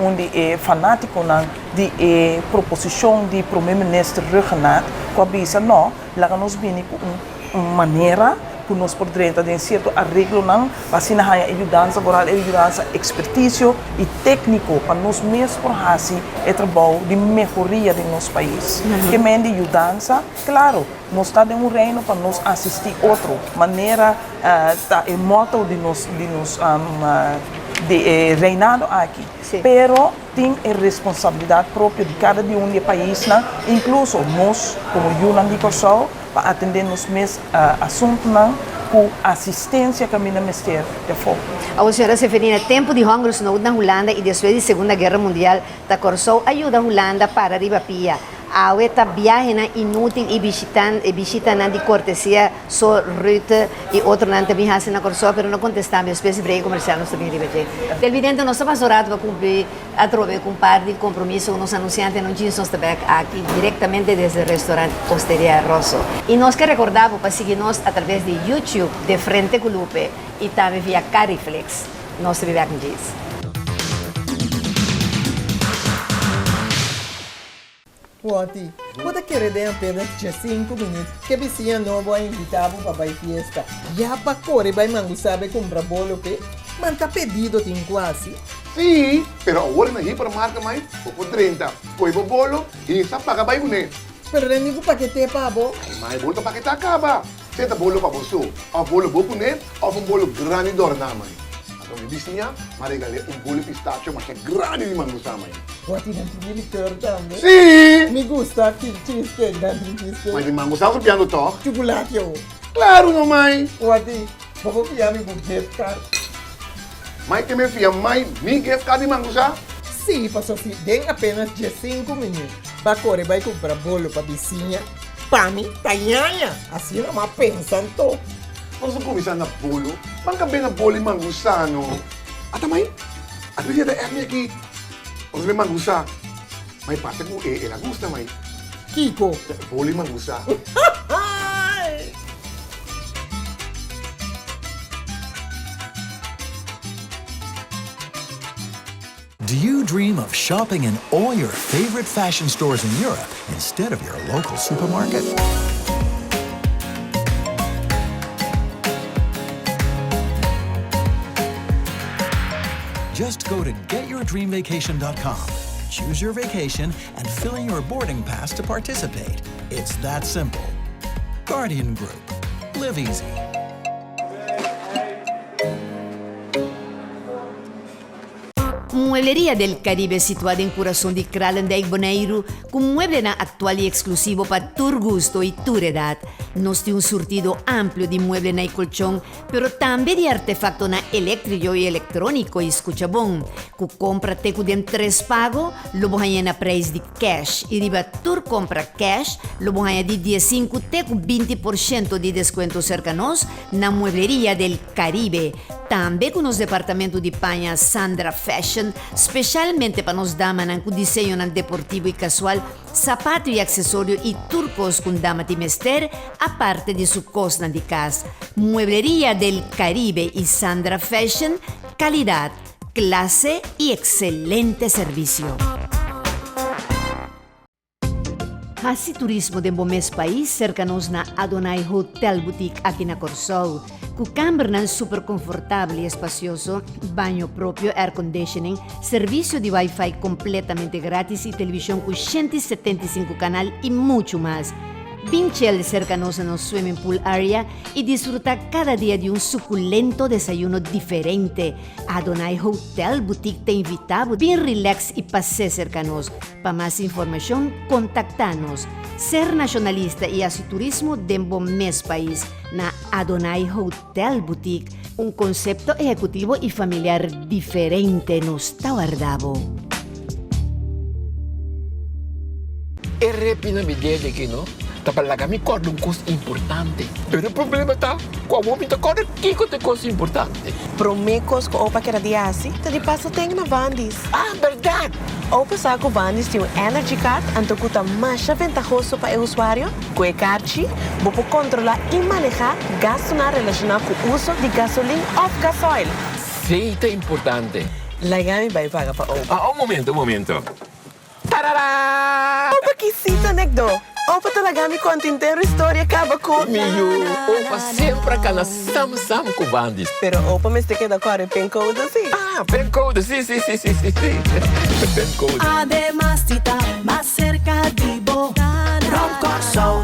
un di e fanátikonan di e proposishon di Prome Minister Rhuggenaath ku a bisa no, laga nos bini ku un un manera ku nos por drenta den sierto areglonan pa asina haña e yudansa boral, e yudansa ekspertisio i tékniko pa nos mes por hasi e trabou di mehoria den nos pais. Ke men di yudansa? Klaro, nos ta den un reino pa nos asistí otro, manera ta e mòto di nos di nos di e reinado aki. Pero tin e responsabilidat propio di kada di un di e paisnan, inkluso nos komo yunan di Kòrsou, pa atendé nos mes asuntunan ku asistensia kaminda mester di afó. Awor señora Seferina, tempu di hongersnood na Hulanda i despues di Segunda Guerra Mundial ta Kòrsou a yuda Hulanda para riba pia. Awe ta biahenan inútil i bishitan e bishitanan di kortesia so Rutte i otronan ta bin hasi na Kòrsou pero no kontestá mi despues di brei komersial nos ta bin riba dje. Televidente nos ta pasa un rato pa kumpli atrobe ku un par di kompromiso ku nos anunsiantenan djins nos ta bèk aki direktamente desde restaurant Osteria Rosso. I nos ke rekordá bo pa sigui nos a traves di YouTube De Frente ku Lupe i tambe via Cariflix. Nos ta bin bèk djis. Wòti, bo ta kere den apenas diesinku minüt ke bisiña nobo a invitá bo pa bai fiesta. Ya pa kore bai Mangusabe kumpra bolo p'e? Manta pedido tin ku hasi. Sí, pero awor na hipermarket mai bo por drenta, kohe bo bolo i sa paga bai kuné. Pero den niku pakete pa bo. Ai mai, bolo ta paketá kaba. Sea ta bolo pa bo so, òf bolo bo kuné, òf un bolo grandi dòrná mai. Anto mi bisiña m'a regal'é un bolo pistacho masha grandi di mangusá mai. Bo a tira tin di likeur tambe? Sí! Mi gusta ki cheesecake, nan tin cheesecake. Ma di mangusá bo ta piando tòg? Chukulati awo. Klaru no mai! Bo a di, bo por fia mi bo gift card? Mai ke mi fia mai mi gift card di mangusá? Sí, pasobra si den apenas diesinku minüt bo a kore bai kumpra bolo pa bisiña, Pa mi ta ñaña, asina m'a pensa anto. Nos a kuminsá na bolo, ban kab'é na bolo i mangusá no. Ata mai, a ta bisa ta èk mi aki, nos a bin mangusá. Mai parse ku el a gusta mai. Kiko? Bolo i mangusá. Do you dream of shopping in all your favorite fashion stores in Europe instead of your local supermarket? Just go to getyourdreamvacation.com, choose your vacation, and fill in your boarding pass to participate. It's that simple. Guardian Group. Live easy. Muebleria del Caribe situá den kurason di Kralendijk, Boneiru, ku mueblenan aktual i eksklusivo pa tur gusto i tur edat. Nos tin un surtido amplio di mueblenan i kolchon, pero tambe di artefaktonan eléktriko i elektróniko i skucha bon, ku kompra te ku den tres pago lo bo haña na preis di cash i riba tur kompra cash lo bo haña di diesinku te ku 20 por shento di deskuento serka nos na Muebleria del Caribe. Tambe ku nos departamento di paña Sandra Fashion, speshalmente pa nos damanan ku diseñonan deportivo i kasual, sapato i aksesorio i tur kos ku un dama tin mester, aparte di su kosnan di kas. Muebleria del Caribe i Sandra Fashion, kalidat, klase i ekselente servisio. Hasi turismo den bo mes pais serka nos na Adonai Hotel Boutique aki na Kòrsou. Ku kambernan super konfortabel i espasioso, baño propio, airconditioning, servisio di wifi kompletamente gratis i televishon ku 175 kanal i muchu mas. Bin chel serka nos na nos swimming pool area i disfruta kada dia di un sukulento desayuno diferente. Adonai Hotel Boutique ta invita bo bin relax i pas'é serka nos. Pa mas informashon kontaktá nos. Ser nashonalista i hasi turismo den bo mes pais na Adonai Hotel Boutique, un konsepto ehekutivo i familiar diferente nos ta warda bo. E repi na mi dede aki no ta pa laga mi kòrda un kos importante, pero e problema ta ku awor mi ta kòrda kiko ta e kos importante. Promé kos ku opa keda di hasi ta di pasa ten na Vandy's. Ah, bèrdat! Opa sa ku Vandy's tin un Energy Card anto ku ta masha ventahoso pa e usuario. Ku e karchi, bo por kontrolá i manehá gastunan relashoná ku uso di gasolin òf gasoil. Sí, ta importante. Laga mi bai paga pa opa. Ah, un momento, un momento. Tarara! Opa kisita nekdo. Opa ta laga mi konta intero historia kaba ku. Mi yu, opa semper a kana sam sam ku Bandis. Pero opa mester keda kòrda e pincode si. Ah, pincode, si, si, si, si, si, si. Pincode. Ademas di ta mas serka di bo, Rònt Kòrsou,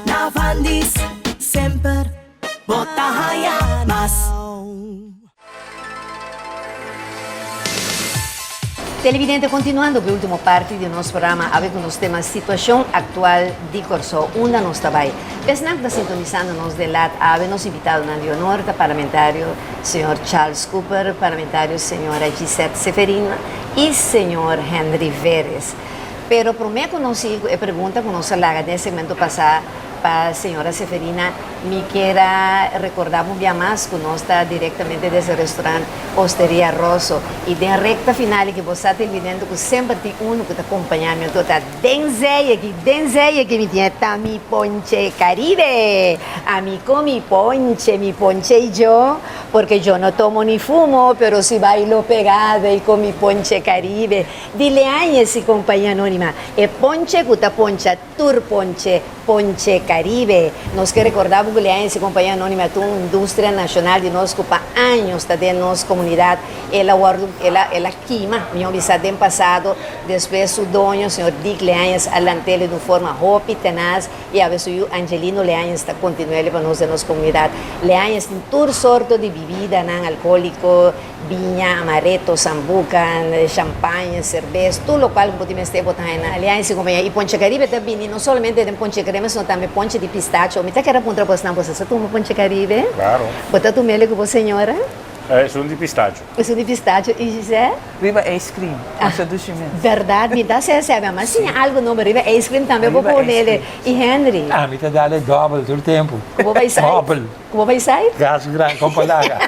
na Vandis, semper bo ta haña mas. Televidente, continuando cu e ultimo parti di nos programa awe cu nos tema Situacion Actual di Corsou, unda nos ta bay? Esnan cu ta sintonisando nos den laat awe, nos invitadonan di honor ta Parlamentario señor Charles Cooper, Parlamentario señora Gisette Seferina y señor Henry Veres. Pero promé ku nos sigui ku e pregunta ku nos a laga den e segmento pasá pa señora Seferina, mi kier a rekordá bo un bia mas ku nos ta direktamente desde restaurant Osteria Rosso i den rekta final i ku bo sa televidente ku semper tin unu ku ta kompañá mi anto ta Den zee aki, den zee aki mi tin e ta mi ponche Caribe. Ami con mi ponche, mi ponche y yo, porque yo no tomo ni fumo, pero si bailo pegado y con mi ponche Caribe. Di Leañez y Compañía Anónima, e ponche cu ta poncha tur ponche, Ponche Caribe. Nos ke recorda bo cu Leañez y Compañía Anónima ta un industria nacional di nos cu pa años ta den nos comunidad. El a wordo, el a, el a kima, mihor bisa den pasado, despues su doño, señor Dick Leañez a lant'el di un forma hopi tenaz y awe su yu Angelino Leañez ta continu'el pa nos den nos comunidad. Leañez tin tur sorto di bibidanan alcoholico, biña, amaretto, sambuca, champagne, cerbes, tur locual cu bo tin mester bo ta haña na Leañez y Compañía. Y Ponche Caribe ta bini no solamente den ponche crema sino tambe ponche di pistacho. Mi ta kere puntra bosnan, boso sa tuma Ponche Caribe? Claro. Bo ta tum'el cu bo señora? Esun di pistacho. Esun di pistacho y Giselle? Riba ice cream, masha dushi mes. Berdad, mi ta haci así, mi a siña algo nobo riba ice cream tambe bo ponele. Y Henry? Ami ta dale dobbel tur tempo. Cu bo bay sai? Dobbel. Cu bo bay sai? Gas gran, con palaga.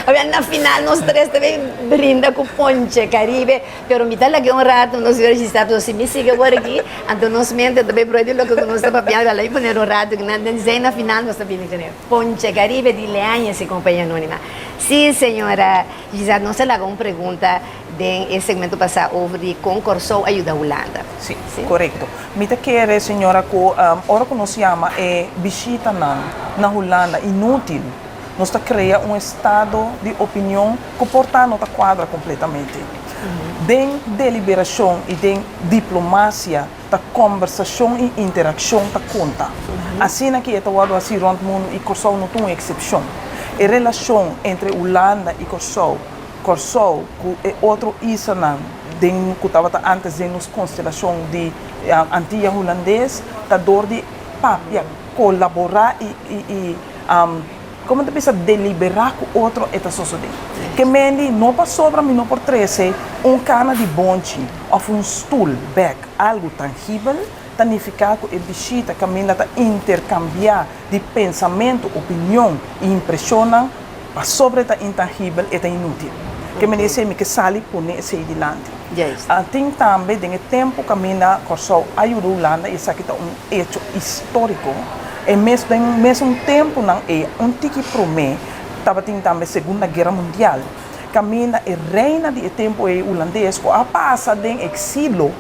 Awel na final nos tres ta bay brinda cu ponche Caribe, pero mi ta laga un rato nos yora Giselle, pero si mi sigui awor aki, anto nos mente ta bay broe di loke cu nos ta papiando, alai poner un rato, nan den na final nos ta bini cu ne. Ponche Caribe di Leañez y Compañía Anónima. Sí, señora Giselle, nos a laga un pregunta den e segmento pasá over di con Kòrsou a yuda Hulanda. Sí, korekto. Mi ta kere, señora, ku ora ku nos yama e bishitanan na Hulanda inútil, nos ta krea un estado di opinion ku por ta no ta kuadra kompletamente. Den deliberashon i den diplomasia, Ta kòmbersashon i interakshon ta konta. Asina ki e ta wòrdu hasí rònt mundu i Kòrsou no ta un eksepshon. E relashon entre Hulanda i Kòrsou, Kòrsou ku e otro islanan den ku tabata ántes den nos konstelashon di Antia Hulandes, ta dor di papia, kolaborá i i Como ta bisa delibera cu otro e ta sosode. Ke mendi no pasobra mi no por trece un cana di bonchi of un stoel bek, algo tangibel, ta nifica cu e bishita caminda ta intercambia di pensamento, opinion y impresionnan, pasobra e ta intangibel e ta inutil. Ke mendi esey mi ke sali pone esey dilanti. Tin tambe den e tempo caminda Corsou a yuda Hulanda y esaki ta un hecho historico. E mes den mesun tempunan ei, un tiki promé, tabatin tambe Segunda Guera Mundial, kaminda e reina di e tempu ei hulandes ku a pasa den eksilo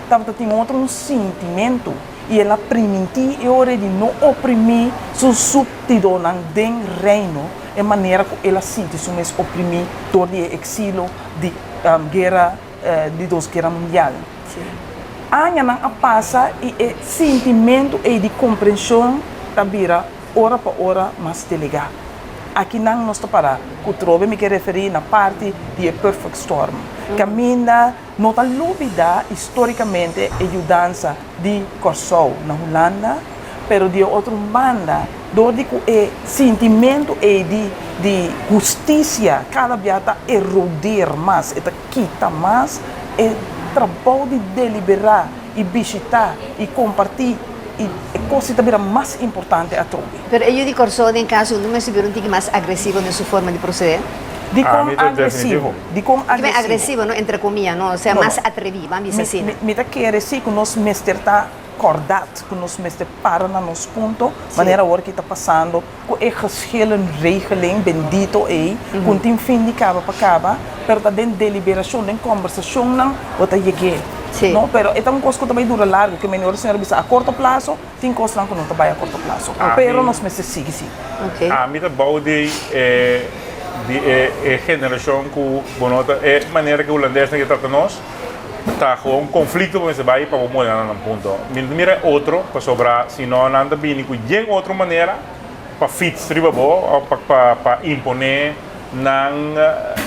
tabata tin otro un sintimentu i el a primintí e ora ei di no oprimí su súptidonan den reino e manera ku el a sinti su mes oprimí dor di e eksilo di guera di dos guera mundial. Añanan a pasa i e sintimentu ei di komprenshon ta bira ora pa ora mas delegá. Akinan nos ta pará ku trobe mi ke referí na parti di e perfect storm, kaminda no ta lubidá histórikamente e yudansa di Kòrsou na Hulanda, pero di e otro banda dor di ku e sintimentu ei di di hustisia kada bia ta eroder mas, e ta kita mas e trabou di deliberá i bishitá i kompartí i e kos ei ta bira mas importante atrobe. Pero e yu di Kòrsou den kaso no mester bira un tiki mas agresivo den su forma di proseder? Dikon agresivo? Dikon agresivo? Agresivo no, entre komia no, osea mas atreví, ban bisa asina. Mi ta kere si ku nos mester ta kòrdat ku nos mester para na nos punto, manera awor ki ta pasando ku e geschillenregeling bendito ei, ku no tin fin di kaba pa kaba, pero ta den deliberashon, den kòmbersashonnan bo ta yeg'é. No, pero e ta un kos ku ta bai dura largu, ke menior señor a bisa a korto plaso tin kosnan ku no ta bai a korto plaso, pero nos mester sigui si. Ami ta bou di e di e generashon ku bo no ta e manera ku e hulandesnan ke trata nos ta gewoon konflikto bo mester bai pa bo mora na nan punto. Mi no ta mira e otro pasobra si no nan ta bini ku yen otro manera pa fits riba bo òf pa pa imponé nan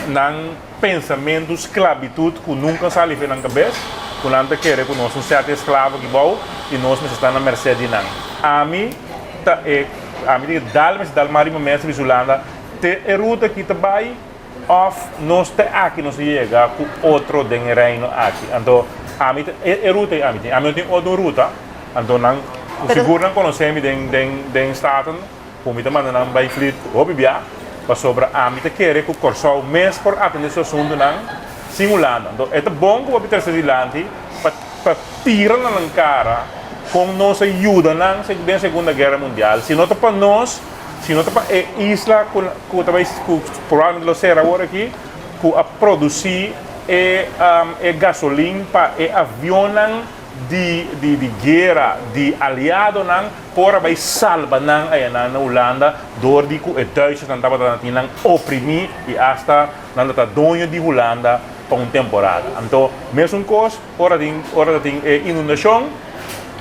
nan pensamentu sklabitut ku nunka sali fe nan kabes ku nan ta kere ku nos un sèt esklavo aki bou i nos mester sta na mersé di nan. Ami ta e ami ta dal mester dal mas riba mesa bisa Hulanda te e ruta aki ta bai òf nos te aki nos a yega ku otro den e reino aki. Anto. Ami ta e e ruta ei ami tin. Ami no tin otro ruta, anto nan Pero sigur nan konosé mi den den den Staten ku mi ta manda nan bai flit hopi bia, pasobra ami ta kere ku Kòrsou mes por atendé su asuntunan sin Hulanda. Anto e ta bon ku bo a trese dilanti pa pa tira na nan kara kon nos a yuda nan den Segunda Guera Mundial. Si no ta pa nos, si no ta pa e isla ku ku ta bai ku probablemente lo sera awor aki, ku a produsí e e gasolin pa e avionnan di di di guera di aliadonan por a bai salba nan ayanan na Hulanda dor di ku e Duitsersnan tabata tin nan oprimí i asta nan ta doño di Hulanda pa un temporada. Anto mesun kos ora tin ora ta tin e inundashon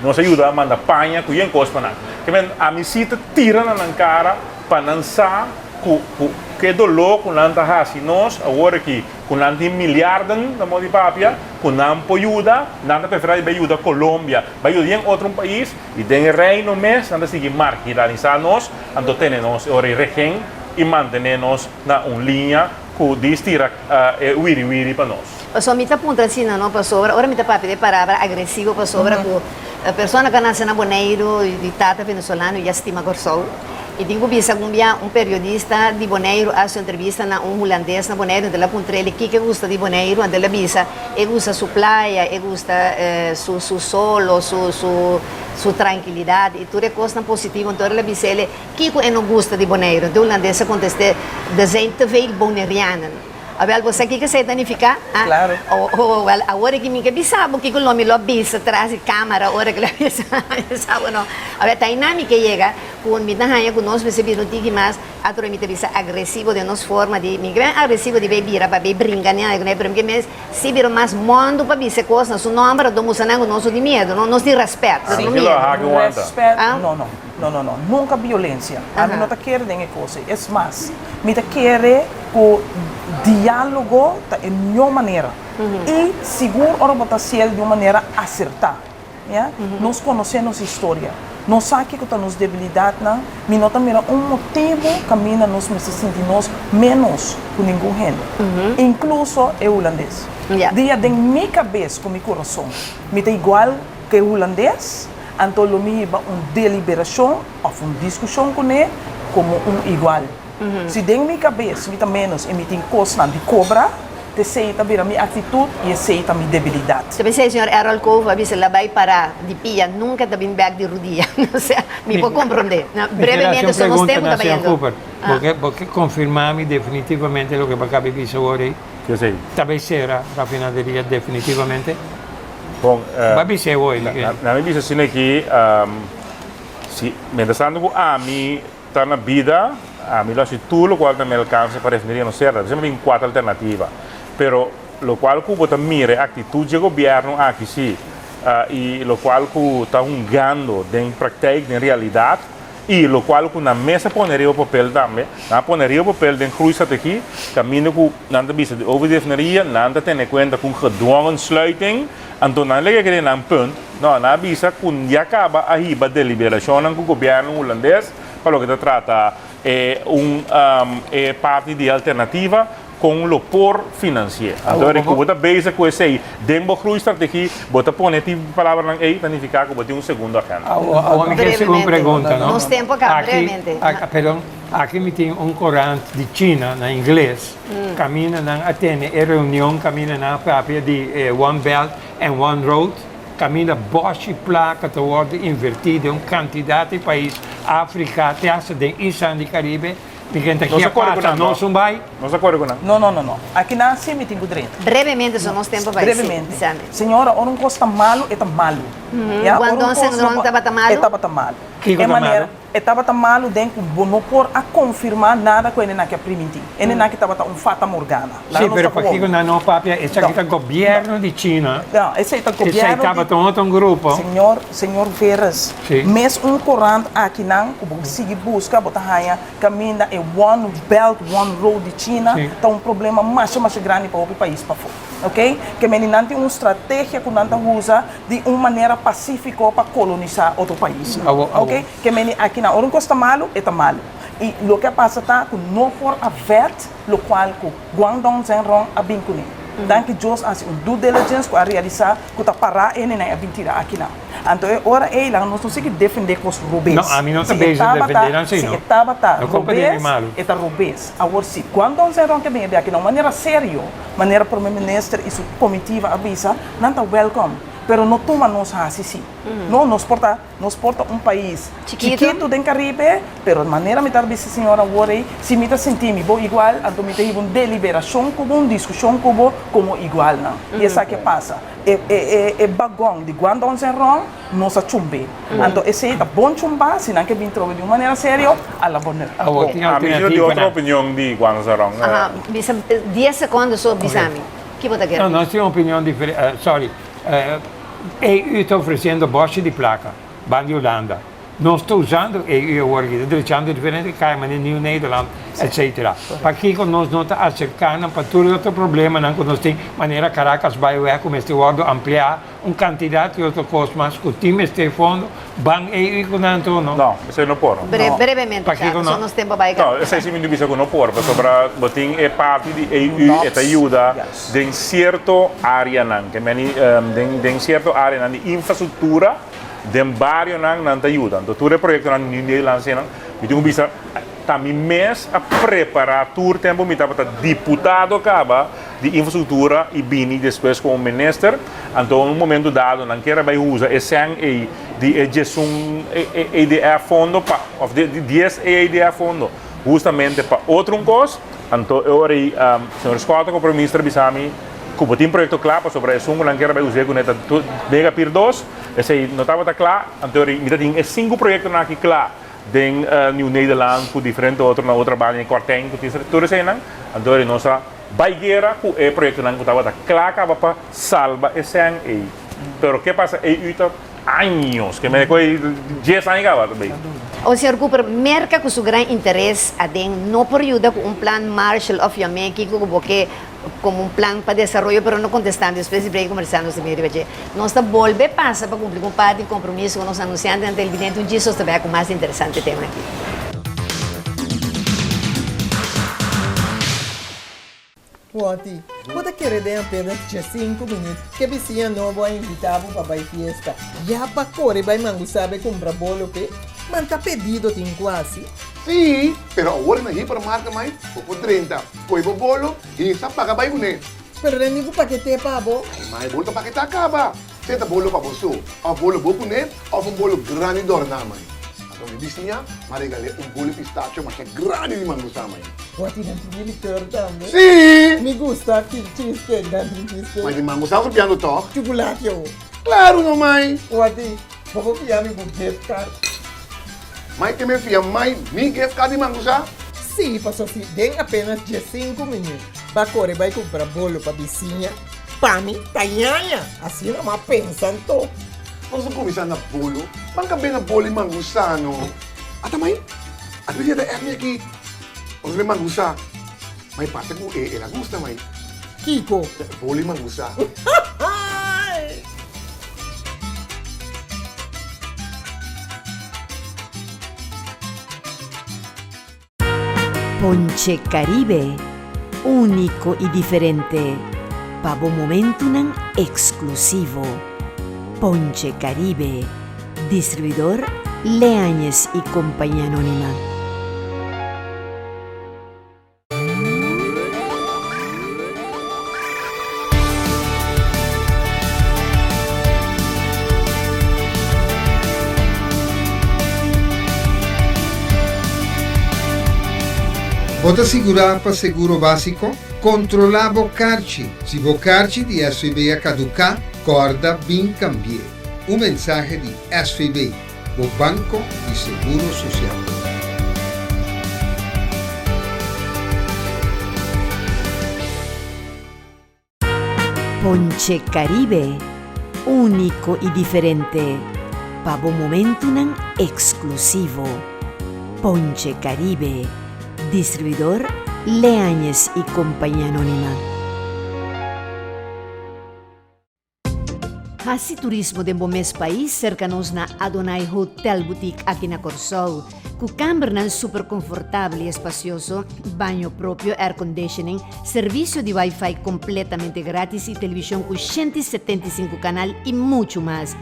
nos a yuda manda paña ku yen kos pa nan. Ke men ami si ta tira na nan kara pa nan sa ku ku ke doló ku nan ta hasi nos awor aki ku nan tin miliarden na modo di papia ku nan por yuda nan ta preferá di bai yuda Colombia bai yuda yen otro un pais i den e reino mes nan ta sigui marginalisá nos anto tene nos e ora e regen i mantené nos na un liña ku di stira e wiri wiri pa nos. Pasobra mi ta puntra asina no pasobra ora mi ta papia di e palabra agresivo pasobra ku persona ku a nase na Boneiru di tata venezolano ya stima Kòrsou i tin ku bisa algun bia un periodista di Boneiru a hasi un entrevista na un hulandes na Boneiru anto el a puntra el kiko e gusta di Boneiru anto el a bisa e gusta su playa e gusta su su solo su su su trankilidat i tur e kosnan positivo anto el a bisa el Kiko e no gusta di Boneiru? De hulandes a kontest'é, Er zijn te veel Bonerianen. Awel, bo sa kiko esei ta nifiká? Ha? Klaro. O, o, wèl, awor aki mi ke bisa bo kiko lo mi lo bisa tras di kámara ora ku lo bisa, bisa bo no. Awel, ta einan mi ke yega ku mi ta haña ku nos mester bira un tiki mas, atro mi ta bisa agresivo den nos forma di, mi ke ben agresivo di bay bira pa bay bringa ni algu, pero mi ke mes si bira mas mòndu pa bisa e kos na su nòmber, anto musa nan ku nos no tin miedu, no, nos tin rèspèt, pero no Tranquilo, miedu. haki wanta. Rèspèt, Ah? no, no. No, no, no. Nunca violencia. Ami no ta kere den e cos ey. Es mas, mi ta kere cu dialogo ta e mihor manera. Y sigur ora bo ta haciel di un manera acerta. Ya? Nos conoce nos historia. Nos sa kico ta nos debilidadnan. Mi no ta mira un motibo caminda nos mester sinti nos menos cu ningun hende. Incluso e hulandes. Dia den mi cabes cu mi curason mi ta igual cu e hulandes. Anto lo mi hiba un deliberashon òf un diskushon kuné komo un igual. Si den mi kabes mi ta ménos i mi tin kosnan di kobra, t'esei ta bira mi aktitut i esei ta mi debilidat. Ta pensei señor Errol Cove a bisa la bai para di pia nunca ta bin bek di rudia. Osea, mi por comprende. Mi quier haci Brevemente, un so nos pregunta tempo na ta señor bayendo. Cooper. Bo ke, bo ke confirma mi definitivamente loke bo a caba di bisa awor ei? Ke esei? Ta bay cera rafinaderia definitivamente? Bon, Ba bisa e hoy. Na mi bisa asina aki, si mientras tanto ku ami ta na bida, ami lo hasi tur lokual ta mi alkanse pa refineria no sera. Semper tin kuater alternativa. Pero lokual ku bo ta mira e aktitut dje gobièrnu aki si, i lokual ku ta hungando den praktijk, den realidat, I lokual ku nan mes a pone riba papel tambe, nan a pone riba papel den groeistrategie, kaminda ku nan ta bisa di over di refineria, nan ta tene kuenta ku un gedwongen sluiting, anto nan lege kere nan punt, no, nan a bisa ku ya kaba a hiba deliberashonnan ku gobièrnu hulandes pa loke ta trata e un e parti di alternativa. Kon lo por finansi'é? Anto eri ku bo ta bezig ku esei den bo groeistrategie, bo ta pone e palabranan ei, ta nifiká ku bo tin un segundo agenda. Awor mi ke hasi un pregunta, no? Nos tempo a kaba, brevemente. Aki, perdon, aki mi tin un korant di China na ingles, kaminda nan a tene e reunion kaminda nan a papia di e One Belt and One Road, kaminda bòshi plaka ta wòrdu invertí den un kantidat di pais, Afrika te hasta den islan di Karibe. Mi kenta Nos kia a kore ku pasa, nan, no? nos un bai. Nos a kore ku nan. No, no, no, no. Aki nan si mi tin ku drenta. Brevemente, so nos tempo bai. Sí, Brevemente. bisami. Señora, ora un kos ta malu, e ta malu. Ya, ora un Guangdong kos no Shenron por- tabata malu? E tabata malu. Kiko E ta manera, malu? E tabata malu den ku bo no por a konfirmá nada ku hende nan ke a primintí. Hende nan ke tabata un fata morgana. Laga Sí, nos pero ta pakiko gewoon. nan no papia? Esaki No. ta gobièrnu di China. No, esei ta Esei gobièrnu di. tabata un otro grupo. Señor, señor Veeris, Sí. mes un korant aki nan ku bo sigui buska, bo ta haña Caminda e One Belt One Road di China ta un problema masha masha grandi pa hopi pais pafó. Ok? Ke meni nan tin un strategia ku nan ta usa di un manera pasífiko pa kolonisá otro paisnan. Ok? Ke meni aki nan ora un kos ta malu, e ta malu. I loke a pasa ta ku no por a vèt lokual ku Guangdong Zhengrong a bin kuné. Danki Dios a hasi un due diligence ku a realisá ku ta pará e nenan a bin tira akinan. Anto e ora ei laga nos no sigui defendé kos robes. No, ami no ta Si e bezig tabata, defendé nan si si no. e tabata No komprendé mi robes, malu. e ta robes. Awor si Guangdong Zhenrong ke bin e biaha na un manera serio, manera Prome Minister i su komitiva a bisa, nan ta wèlkòm. Pero no tuma nos hasi si. No, nos por ta, nos por ta un pais chikitu den Karibe, pero manera mi ta bisa señor awor ei, si mi ta sinti mi bo igual, anto mi ta hiba un deliberashon ku bo, un diskushon ku bo komo igualnan. I esaki a pasa. E e e bagon di Guangdong Zhenrong nos a chumb'é. Anto esei ta bon chumbá, si nan ke bin trobe di un manera serio, a la bonheur. Awor tin Ami si no tin alternativa otro nan. opinion di Guangdong Zhenrong. Aha, bisa dies sekondo so bisa mi. Ki bo ta kere No, bisa? nos tin opinion diferente, sorry. EU ta ofreciendo boshi di placa, ban di Hulanda. Nos ta usando EU awor aki, ta drechando diferente caya manera Nieuw Nederland, etcetera. Pakico nos no ta acerca nan pa tur e otro problemanan cu nos tin, manera Caracas Byweg cu mester wordo amplia, un cantidad di otro cos mas cu tin mester fondo, ban EU cu nan anto no? No, esey no por. Bre, brevemente, Pakico Chato, no? so nos tempo bai No, esey si mi no bisa cu no por, pasobra bo tin e parti di EU, e ta yuda den cierto areanan, ke meni den den cierto areanan di infrastructura den barionan nan ta yuda. Anto tur e proyectonan di Nederland nan, mi tin cu bisa ta mi mes a prepara tur tempo mi tabata diputado caba di infrastructura y bini despues como minister, anto un momento dado nan kier a bay usa e cen ey di e diesun EDF fondo pa of di dies EDF fondo hustamente pa otro un cos. Anto e ora ei señor Schotten ku prome minister a bisa mi ku bo tin proyekto kla pasobra esun ku nan kier a bai us'é kuné ta Mega Pier dos, esei no tabata kla. Anto e ora ei mi ta tin e sinku proyektonan aki kla den Nieuw Nederland ku diferente otro na otro banda den Kortijn ku tin tur eseinan. Anto e ora ei nos a bai guera ku e proyektonan ku tabata kla kaba pa salba e sèn ei. Pero ke pasa EU ta Años, ke mene koe dies aña kaba ta bay. O señor Cooper, Merca cu su gran interes aden no por yuda cu un plan Marshall of yam'é kico cu bo ke como un plan pa desaroyo pero no contestando despues di break comercial nos ta bini riba dje. Nos ta bolbe pasa pa cumpli cu un parti di compromiso cu nos anunciantenan televidente un djis nos ta bay cu mas interesante tema aki. Wòti, bo ta kere den apenas diesinku minüt ke bisiña nobo a invitá bo pa bai fiesta. Ya pa kore bai Mangusabe kumpra bolo p'e? Manta pedido tin ku hasi. Sí, pero awor na hipermarket mai bo por drenta, kohe bo bolo i sa paga bai kuné. Pero den ningún pakete pa bo. Ai mai, bolo ta paketá kaba. Sea ta bolo pa bo so, òf bolo bo kuné, òf un bolo grandi dòrná mai. Anto mi bisiña m'a regal'é un bolo pistacho masha grandi di mangusá mai. Bo a tira tin di likeur tambe? Sí! Mi gusta ki cheesecake, nan tin cheesecake. Ma di mangusá bo ta piando tòg? Chukulati awo. Klaru no mai! Bo a di, bo por fia mi bo gift card? Mai ke mi fia mai mi gift card di mangusá? Sí, paso si den apenas diesinku minüt ba kore bai kumpra bolo pa bisiña, Pa mi ta ñaña, asina m'a pensa anto. Nos a kuminsá na bolo, ban kab'é na bolo i mangusá no. Ata mai, ata mi ta èk mi aki, nos mi mangusá. Ma e parse ku el a gusta mai. Kiko? Bolo i mangusá. Ponche Caribe, úniko i diferente pa bo momentunan eksklusivo. Ponche Caribe, distribuidor Leañez y Compañía Anónima. Bo ta sigurá pa seguro básiko? Kontrolá bo karchi. Si bo karchi di SVB a kaduká, kòrda bin kambi'é. Un mensahe di SVB, bo banko di seguro sosial. Ponche Caribe, úniko i diferente pa bo momentunan eksklusivo. Ponche Caribe, distribuidor Leañez y Compañía Anónima. Hasi turismo den bo mes pais serka nos na Adonai Hotel Boutique aki na Kòrsou. Ku kambernan super konfortabel i espasioso, baño propio, air conditioning, servisio di wifi kompletamente gratis i televishon ku 175 kanal i muchu mas.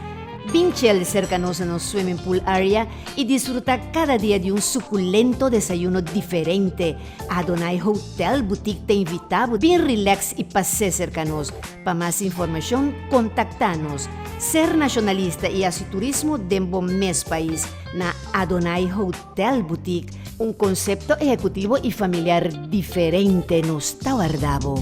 Bin chill serka nos na nos swimming pool area i disfrutá kada dia di un sukulento desayuno diferente. Adonai Hotel Boutique ta invitá bo bin relax i pas'é serka nos. Pa mas informashon kontaktá nos. Ser nashonalista i hasi turismo den bo mes pais na Adonai Hotel Boutique, un konsepto ehekutivo i familiar diferente nos ta warda bo.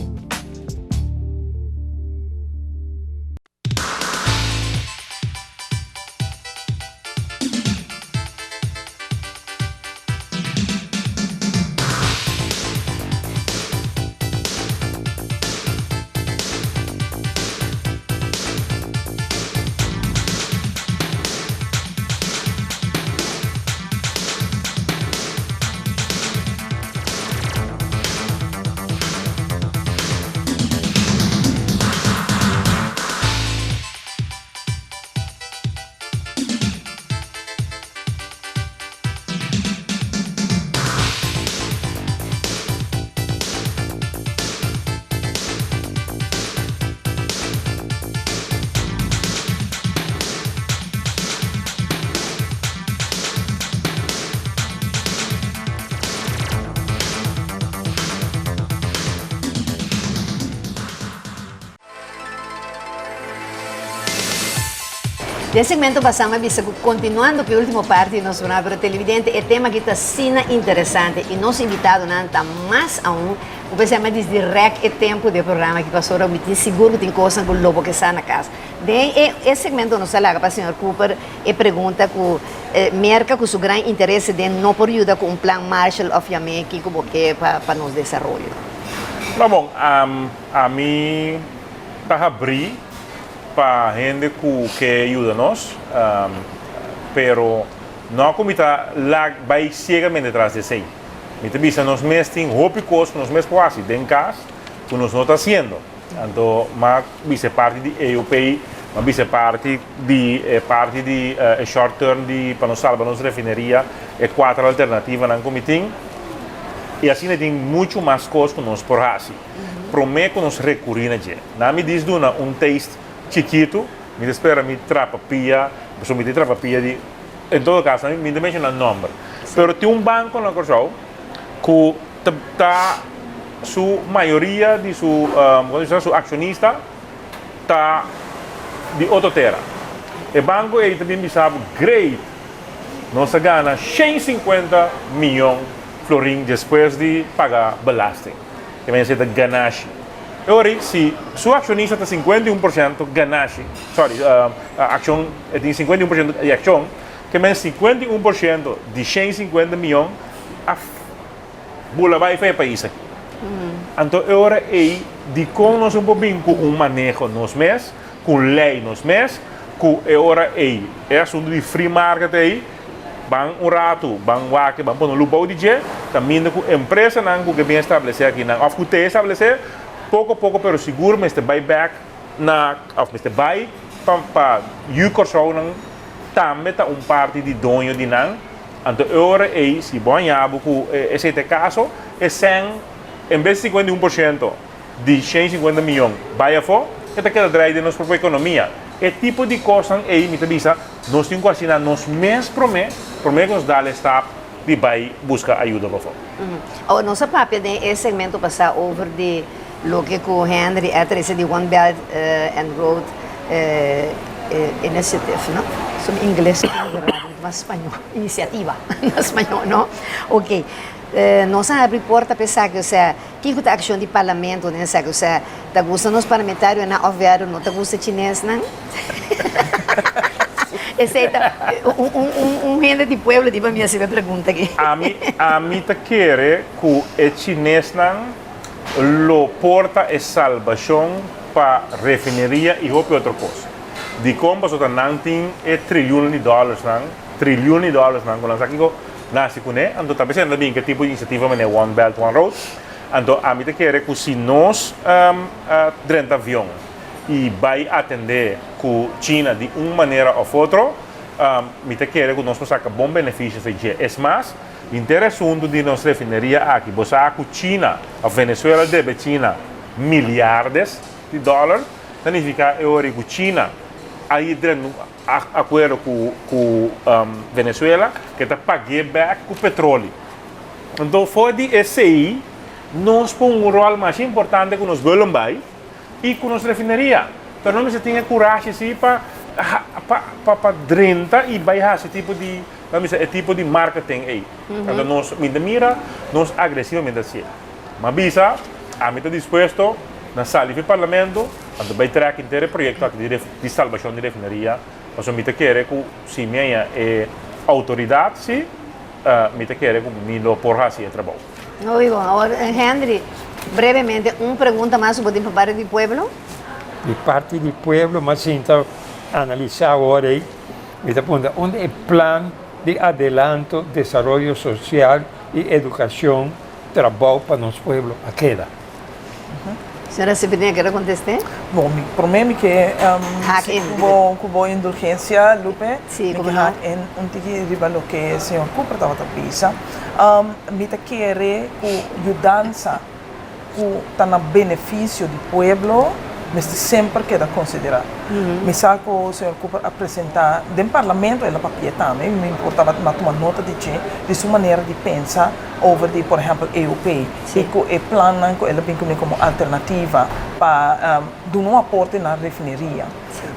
Den segmento pasá mi a bisa ku kontinuando ku e último parti di nos programa, pero televidente e tema aki ta asina interesante i nos invitadonan ta mas aun ku p'esei mi a disdi rèk e tempu di e programa aki pasobra mi tin sigur ku tin kosnan ku lo bo ke sa na kas. Den e segmento nos a laga pa señor Cooper e pregunta ku Merka ku su gran interese den no por yuda ku un plan Marshall òf yam'é kiko bo ke pa nos desaroyo. No bon, ami ta habrí pa hende ku ke yuda nos, pero no ku mi ta lag bai siegamente tras di esei. Mi ta bisa nos mes tin hopi kos ku nos mes por hasi den kas ku nos no ta hasiendo. Anto m'a bisa e parti di EOP, m'a bisa e parti di e parti di e short term di pa nos salba nos refineria, e kuater alternativanan ku mi tin. I asina tin muchu mas kos ku nos por hasi promé ku nos rekurí na dje. Na mi dis duna un taste chikitu, mi ta spera mi trapa pia, pasobra mi tin trapa pia di, en todo caso mi ta menshoná nòmber, pero tin un banko na Kòrsou ku ta ta su mayoria di su komo ta bisa su akshonista ta di otro tera. E banko ei ta bin bisa bo great nos a gana 150 miyon florin despues di paga belasting. E mester ta ganashi. E ora ei si su akshonista ta 51% ganashi, sorry, akshon e tin 51% di akshon, ke men 51% di 150 miyon a bula bai for e pais aki. Anto e ora ei dikon nos no por bin ku un maneho nos mes, ku un lei nos mes, ku e ora ei e asuntu di free market ei ban un ratu, ban wak, ban pone un lupou di dje, kaminda ku empresanan ku ke bin establesé akinan òf ku te establesé, poko poko pero sigur mester bai bèk na òf mester bai pa pa yu Kòrsounan tambe ta un parti di doño di nan. Anto e ora ei, si bo haña bo ku esei ta e kaso, e sèn, en bes di 51% di 150 miyon bai afó, e ta keda drai den nos propio ekonomia. E tipo di kosnan ei, mi ta bisa, nos tin ku hasi na nos mes promé, promé ku nos dal e stap di bai buska ayuda pafó. Awor, nos a papia den e segmento pasá over di loke ku Henry a trese di One Belt and Road Initiative, no? Su ingles Mas spañó, inisiativa na spañó, no? Ok, nos a habri porta pa esaki, osea, kiko ta akshon di parlamento den esaki? Osea, ta gusta nos parlamentarionan òf wèru no ta gusta chinesnan? Esei ta un hende di pueblo di pa mi hasi e pregunta aki. Ami, ami ta kere ku e chinesnan lo por ta e salbashon pa refineria i hopi otro kos. Dikon? Pasobra nan tin e triliunan di dòlersnan, triliun di dòlersnan ku nan sa kiko nan hasi kuné. Anto ta bes nan ta bin ku e tipo di inisiativa manera One Belt One Road. Anto ami ta kere ku si nos drenta avion. i bai atendé ku China di un manera òf otro, mi ta kere ku nos por saka bon benefisio for dje. Es mas, henter e asuntu di nos refineria aki, bo sa ku China òf Venezuela debe China miliardes di dòler, ta nifiká e ora ku China a drenta un akuerdo ku Venezuela ke ta pag'é bèk ku petroli. Anto for di esei nos por un ròl masha importante ku nos Bullenbaai i ku nos refineria. Pero nos mester tin e kurashi si pa pa pa drenta i bai hasi tipo di nan bisa e tipo di marketing ei. Anto nos mi ta mira nos agresivamente hasié. M'a bisa ami ta dispuesto na sali fi parlamento anto bai trèk henter e proyekto aki di di salbashon di refineria pasobra mi ta kere ku si mi haña e outoridat si mi ta kere ku mi lo por hasi e trabou. Hopi bon. Awor, Henry, brevemente un pregunta mas ku bo tin pa parti di pueblo? Di parti di pueblo m'a sinta analisá awor ei, mi ta puntra unda e plan di adelanto desaroyo sosial i edukashon trabou pa nos pueblo a keda? Señora Seferina kere kontest'é? Bon, mi promé mi ke Haak in. ku bo ku bo indulgensia, Lupe, Sí, mi komo ke no. haak in un tiki riba loke señor Cooper tabata bisa. Mi ta kere ku yudansa ku ta na benefisio di pueblo mester semper keda konsiderá. Mi sa ku señor Cooper a presentá den parlamento, el a papia tambe, mi por tabata a tuma nota di dje, di su manera di pensa over di por ehèmpel EOP i ku e plannan ku el a bin kuné komo alternativa pa duna un aporte na refineria.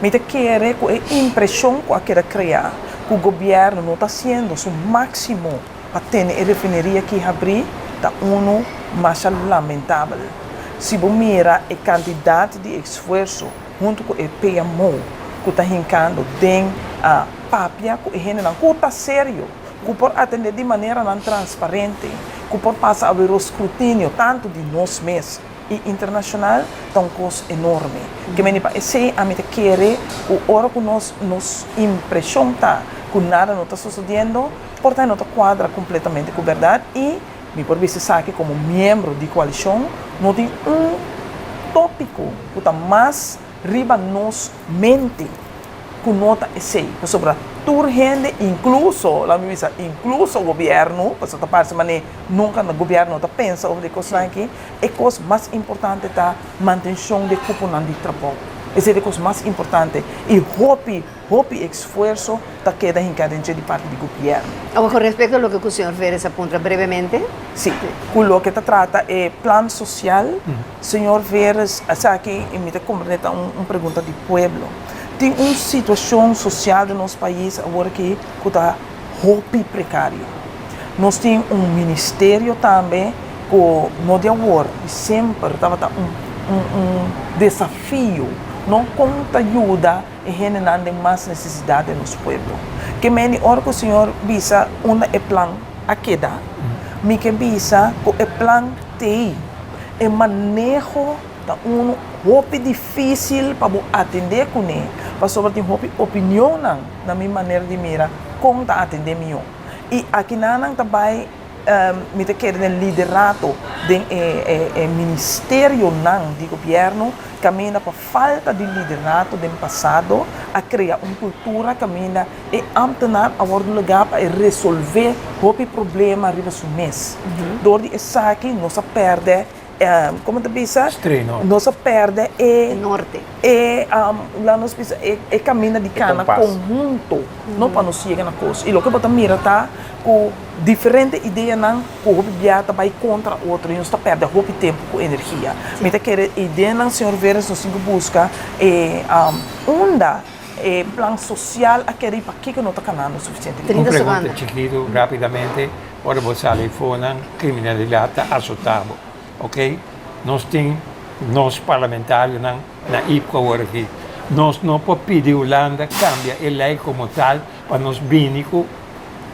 Mi ta kere ku e impreshon ku a keda kreá ku gobièrnu no ta hasiendo su máksimo pa tene e refineria aki habrí ta unu masha lamentabel. Si bo mira e kantidat di esfuerso huntu ku e PMO ku ta hinkando den papia ku e hendenan ku ta serio, ku por atendé di maneranan transparente, ku por pasa awero skrutinio tantu di nos mes i internashonal, ta un kos enorme. Ke meni pa esei ami ta kere ku ora ku nos nos impreshon ta ku nada no ta sosodiendo, por ta e no ta kuadra kompletamente ku bèrdat i mi por bisa esaki komo miembro di koalishon, no tin un tópiko ku ta mas riba nos mente ku no ta esei, pasobra tur hende, inkluso, laat mi bisa, inkluso gobièrnu, pasobra ta parse manera nunka gobièrnu no ta pensa over di e kosnan aki, e kos mas importante ta mantenshon di e kuponan di trabou. Esei ta e kos mas importante i hopi, hopi esfuerso ta keda hinká den dje di parti di gobièrnu. Awor, ku respekto a loke ku señor Veres a puntra brevemente. Sí, ku loke ta trata e plan sosial, Señor Veres, esaki mi ta comprende ta un pregunta di pueblo. Tin un situacion social den nos pais awor aki cu ta hopi precario. Nos tin un ministerio tambe cu no di awor, di semper tabata un un desafio, no con ta yuda e hendenan den mas necesidad den nos pueblo. Ke meni ora cu señor bisa unda e plan a keda, mi ke bisa cu e plan t'ey. E maneho ta unu hopi difísil pa bo atendé kuné, pasobra tin hopi opinionnan na mi manera di mira kon ta atendé mihó. I akinanan ta bai mi ta kere den liderato den e ministerionan di gobièrnu kaminda pa falta di liderato den pasado a krea un kultura kaminda e ámtenar a wòrdu lagá pa e resolvé hopi problema riba su mes. Dor di esaki nos a pèrdè, komo ta bisa? Nos a pèrdè e Norte. E, laat nos bisa, e kaminda di kana konhunto, no pa nos yega na kos. I loke bo ta mira ta ku diferente ideanan ku hopi bia ta bai kontra otro i nos ta pèrdè hopi tempu ku energia. Mi ta kere ideanan, señor Veres, nos tin ku buska e unda. E plan social a keda y pakico no ta canando suficiente bien? Un 30 pregunta secondo. chikitu rapidamente, ora bo sali for nan criminalidad ta azota bo, ok? Nos tin nos parlamentarionan na IPKO awor aki, nos no por pidi Hulanda cambia e ley como tal pa nos bini cu,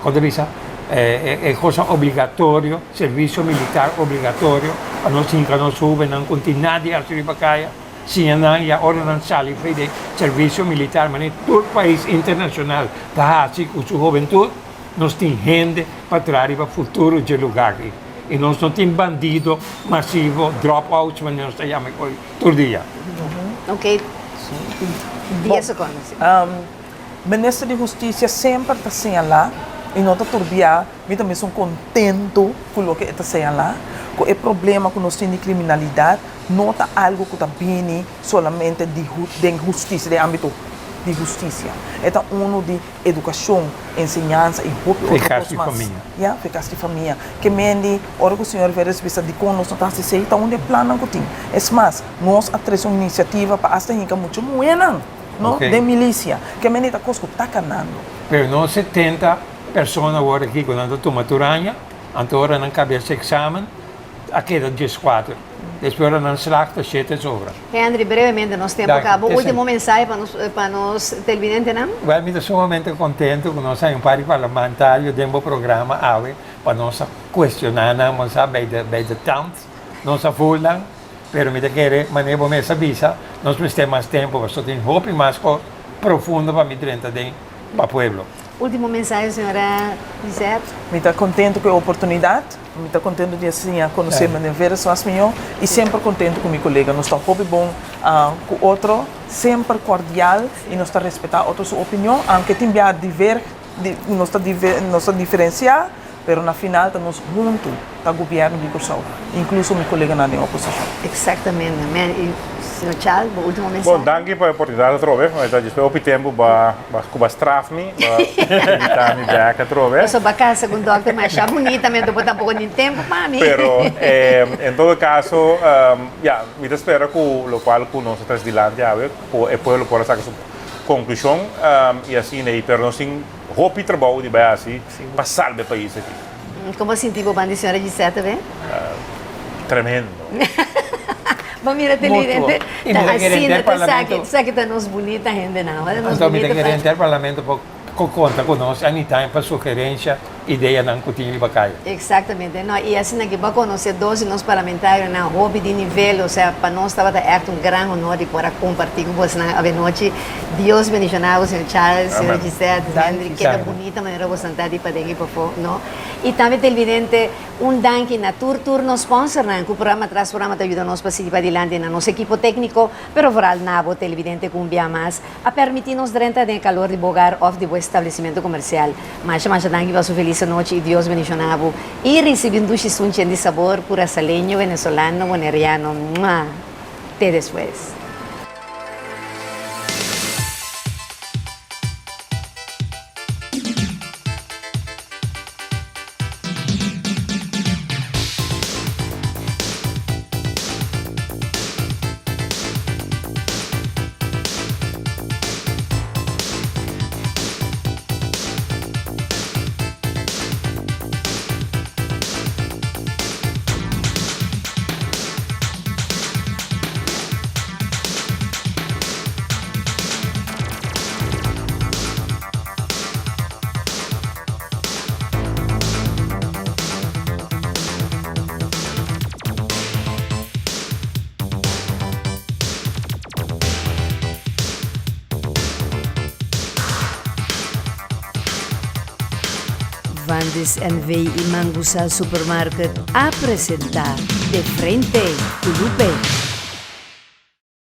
con ta bisa, e cosa obligatorio, servicio militar obligatorio pa nos hinca nos hobennan cu tin nadie haci riba caya? Siña nan ya ora nan sali for di servicio militar manera tur pais internacional ta haci cu su hobentud, nos tin hende pa traha riba futuro dje lugar aki y nos no tin bandido masivo, drop outs manera nos ta yama hoy tur dia. Ok. Dies sekondo, si. Minister di Hustisia semper ta señalá i no ta turbiá, mi ta mesun kontentu ku loke e ta señalá, ku e problema ku nos tin di kriminalidat no ta algu ku ta bini solamente di den hustisia, den ámbito di hustisia. E ta unu di edukashon, enseñansa i hopi otro kos mas. Ya, fe kas di famia. Ke mendi ora ku señor Veres bisa dikon nos no ta hasi esei, ta un di e plannan ku tin. Es mas, nos a trese un inisiativa pa asta hinka mucha muhénan. No den milicia. Ke mende ta kos ku ta kanando. Pero no 70 persona awor aki ku nan ta tuma tur aña, anto ora nan kabia su examen a keda dieskuater. Despues ora nan slag ta shete sobra. Henry, brevemente nos tempo a kaba. Ultimo mensahe pa nos pa nos televidentenan? Wel mi ta sumamente contento ku nos hay un par di parlamentario den bo programa awe pa nos a cuestiona nan, bo sa, bij de bij de tand nos a voel nan. Pero mi ta kere, manera bo mes a bisa, nos mester mas tempo pasobra tin hopi mas kos profundo pa mi drenta den pa pueblo. Ultimo mensahe señora Lisette. Mi ta contento cu e oportunidad, mi ta contento di a siña conoce meneer Veres mas mijo y semper contento cu mi colega. Nos ta hopi bon cu otro, semper cordial y nos ta respeta otro su opinion, aunke tin bia diver, nos ta nos ta diferencia. Pero na final ta nos huntu ta gobierno di Kòrsou, inkluso mi koleganan den oposishon. Exactamente, amen. Y señor Charles, bo ultimo mensahe? Bon, danki pa e oportunidat atrobe. Mi ta djis hopi tempu ba ku ba straf mi, ba invita mi bek atrobe. Pasobra ba kasa ku un dòkter masha bunita, mi anto bo tampoko tin tempu pa mi. Pero en todo kaso, ya, mi ta spera ku lokual ku nos a trese dilanti awe, ku e pueblo por a saka su konklushon i asina ei. Pero nos tin Hopi trabou di bai hasi pa salba e pais aki. Como sinti bo banda di señora Gisette be? Tremendo. Bo mira televidente ta asina ta saki saki ta nos bunita hendenan. Anto mi ta kere henter parlamento por conta cu nos anytime pa sugerencia, ideanan cu tin riba caya. Exactamente. No, y asina ki bo a conoce dos di nos parlamentarionan hopi di nivel, osea pa nos tabata echt un gran honor di por a comparti cu bosnan avenochi. Dios bendiciona bo señor Charles, señora Gisette, Henry, keda bunita manera bo santa di paden y pafó, no? Y tambe televidente, un danki na tur tur nos sponsornan cu programa tras programa ta yuda nos pa sigui padilanti na nos ekipo tecnico, pero vooral na bo televidente cu un bia mas a permiti nos drenta den e calor di bo hogar of di bo establecimento comercial. Masha masha danki pa su feliz anochi y Dios bendiciona bo y ricibi un dushi sunchi di sabor curasaleño, venezolano, boneriano. Mua! Te despues. Vandis NV y Mangusa Supermarket a presenta De Frente cu Lupe.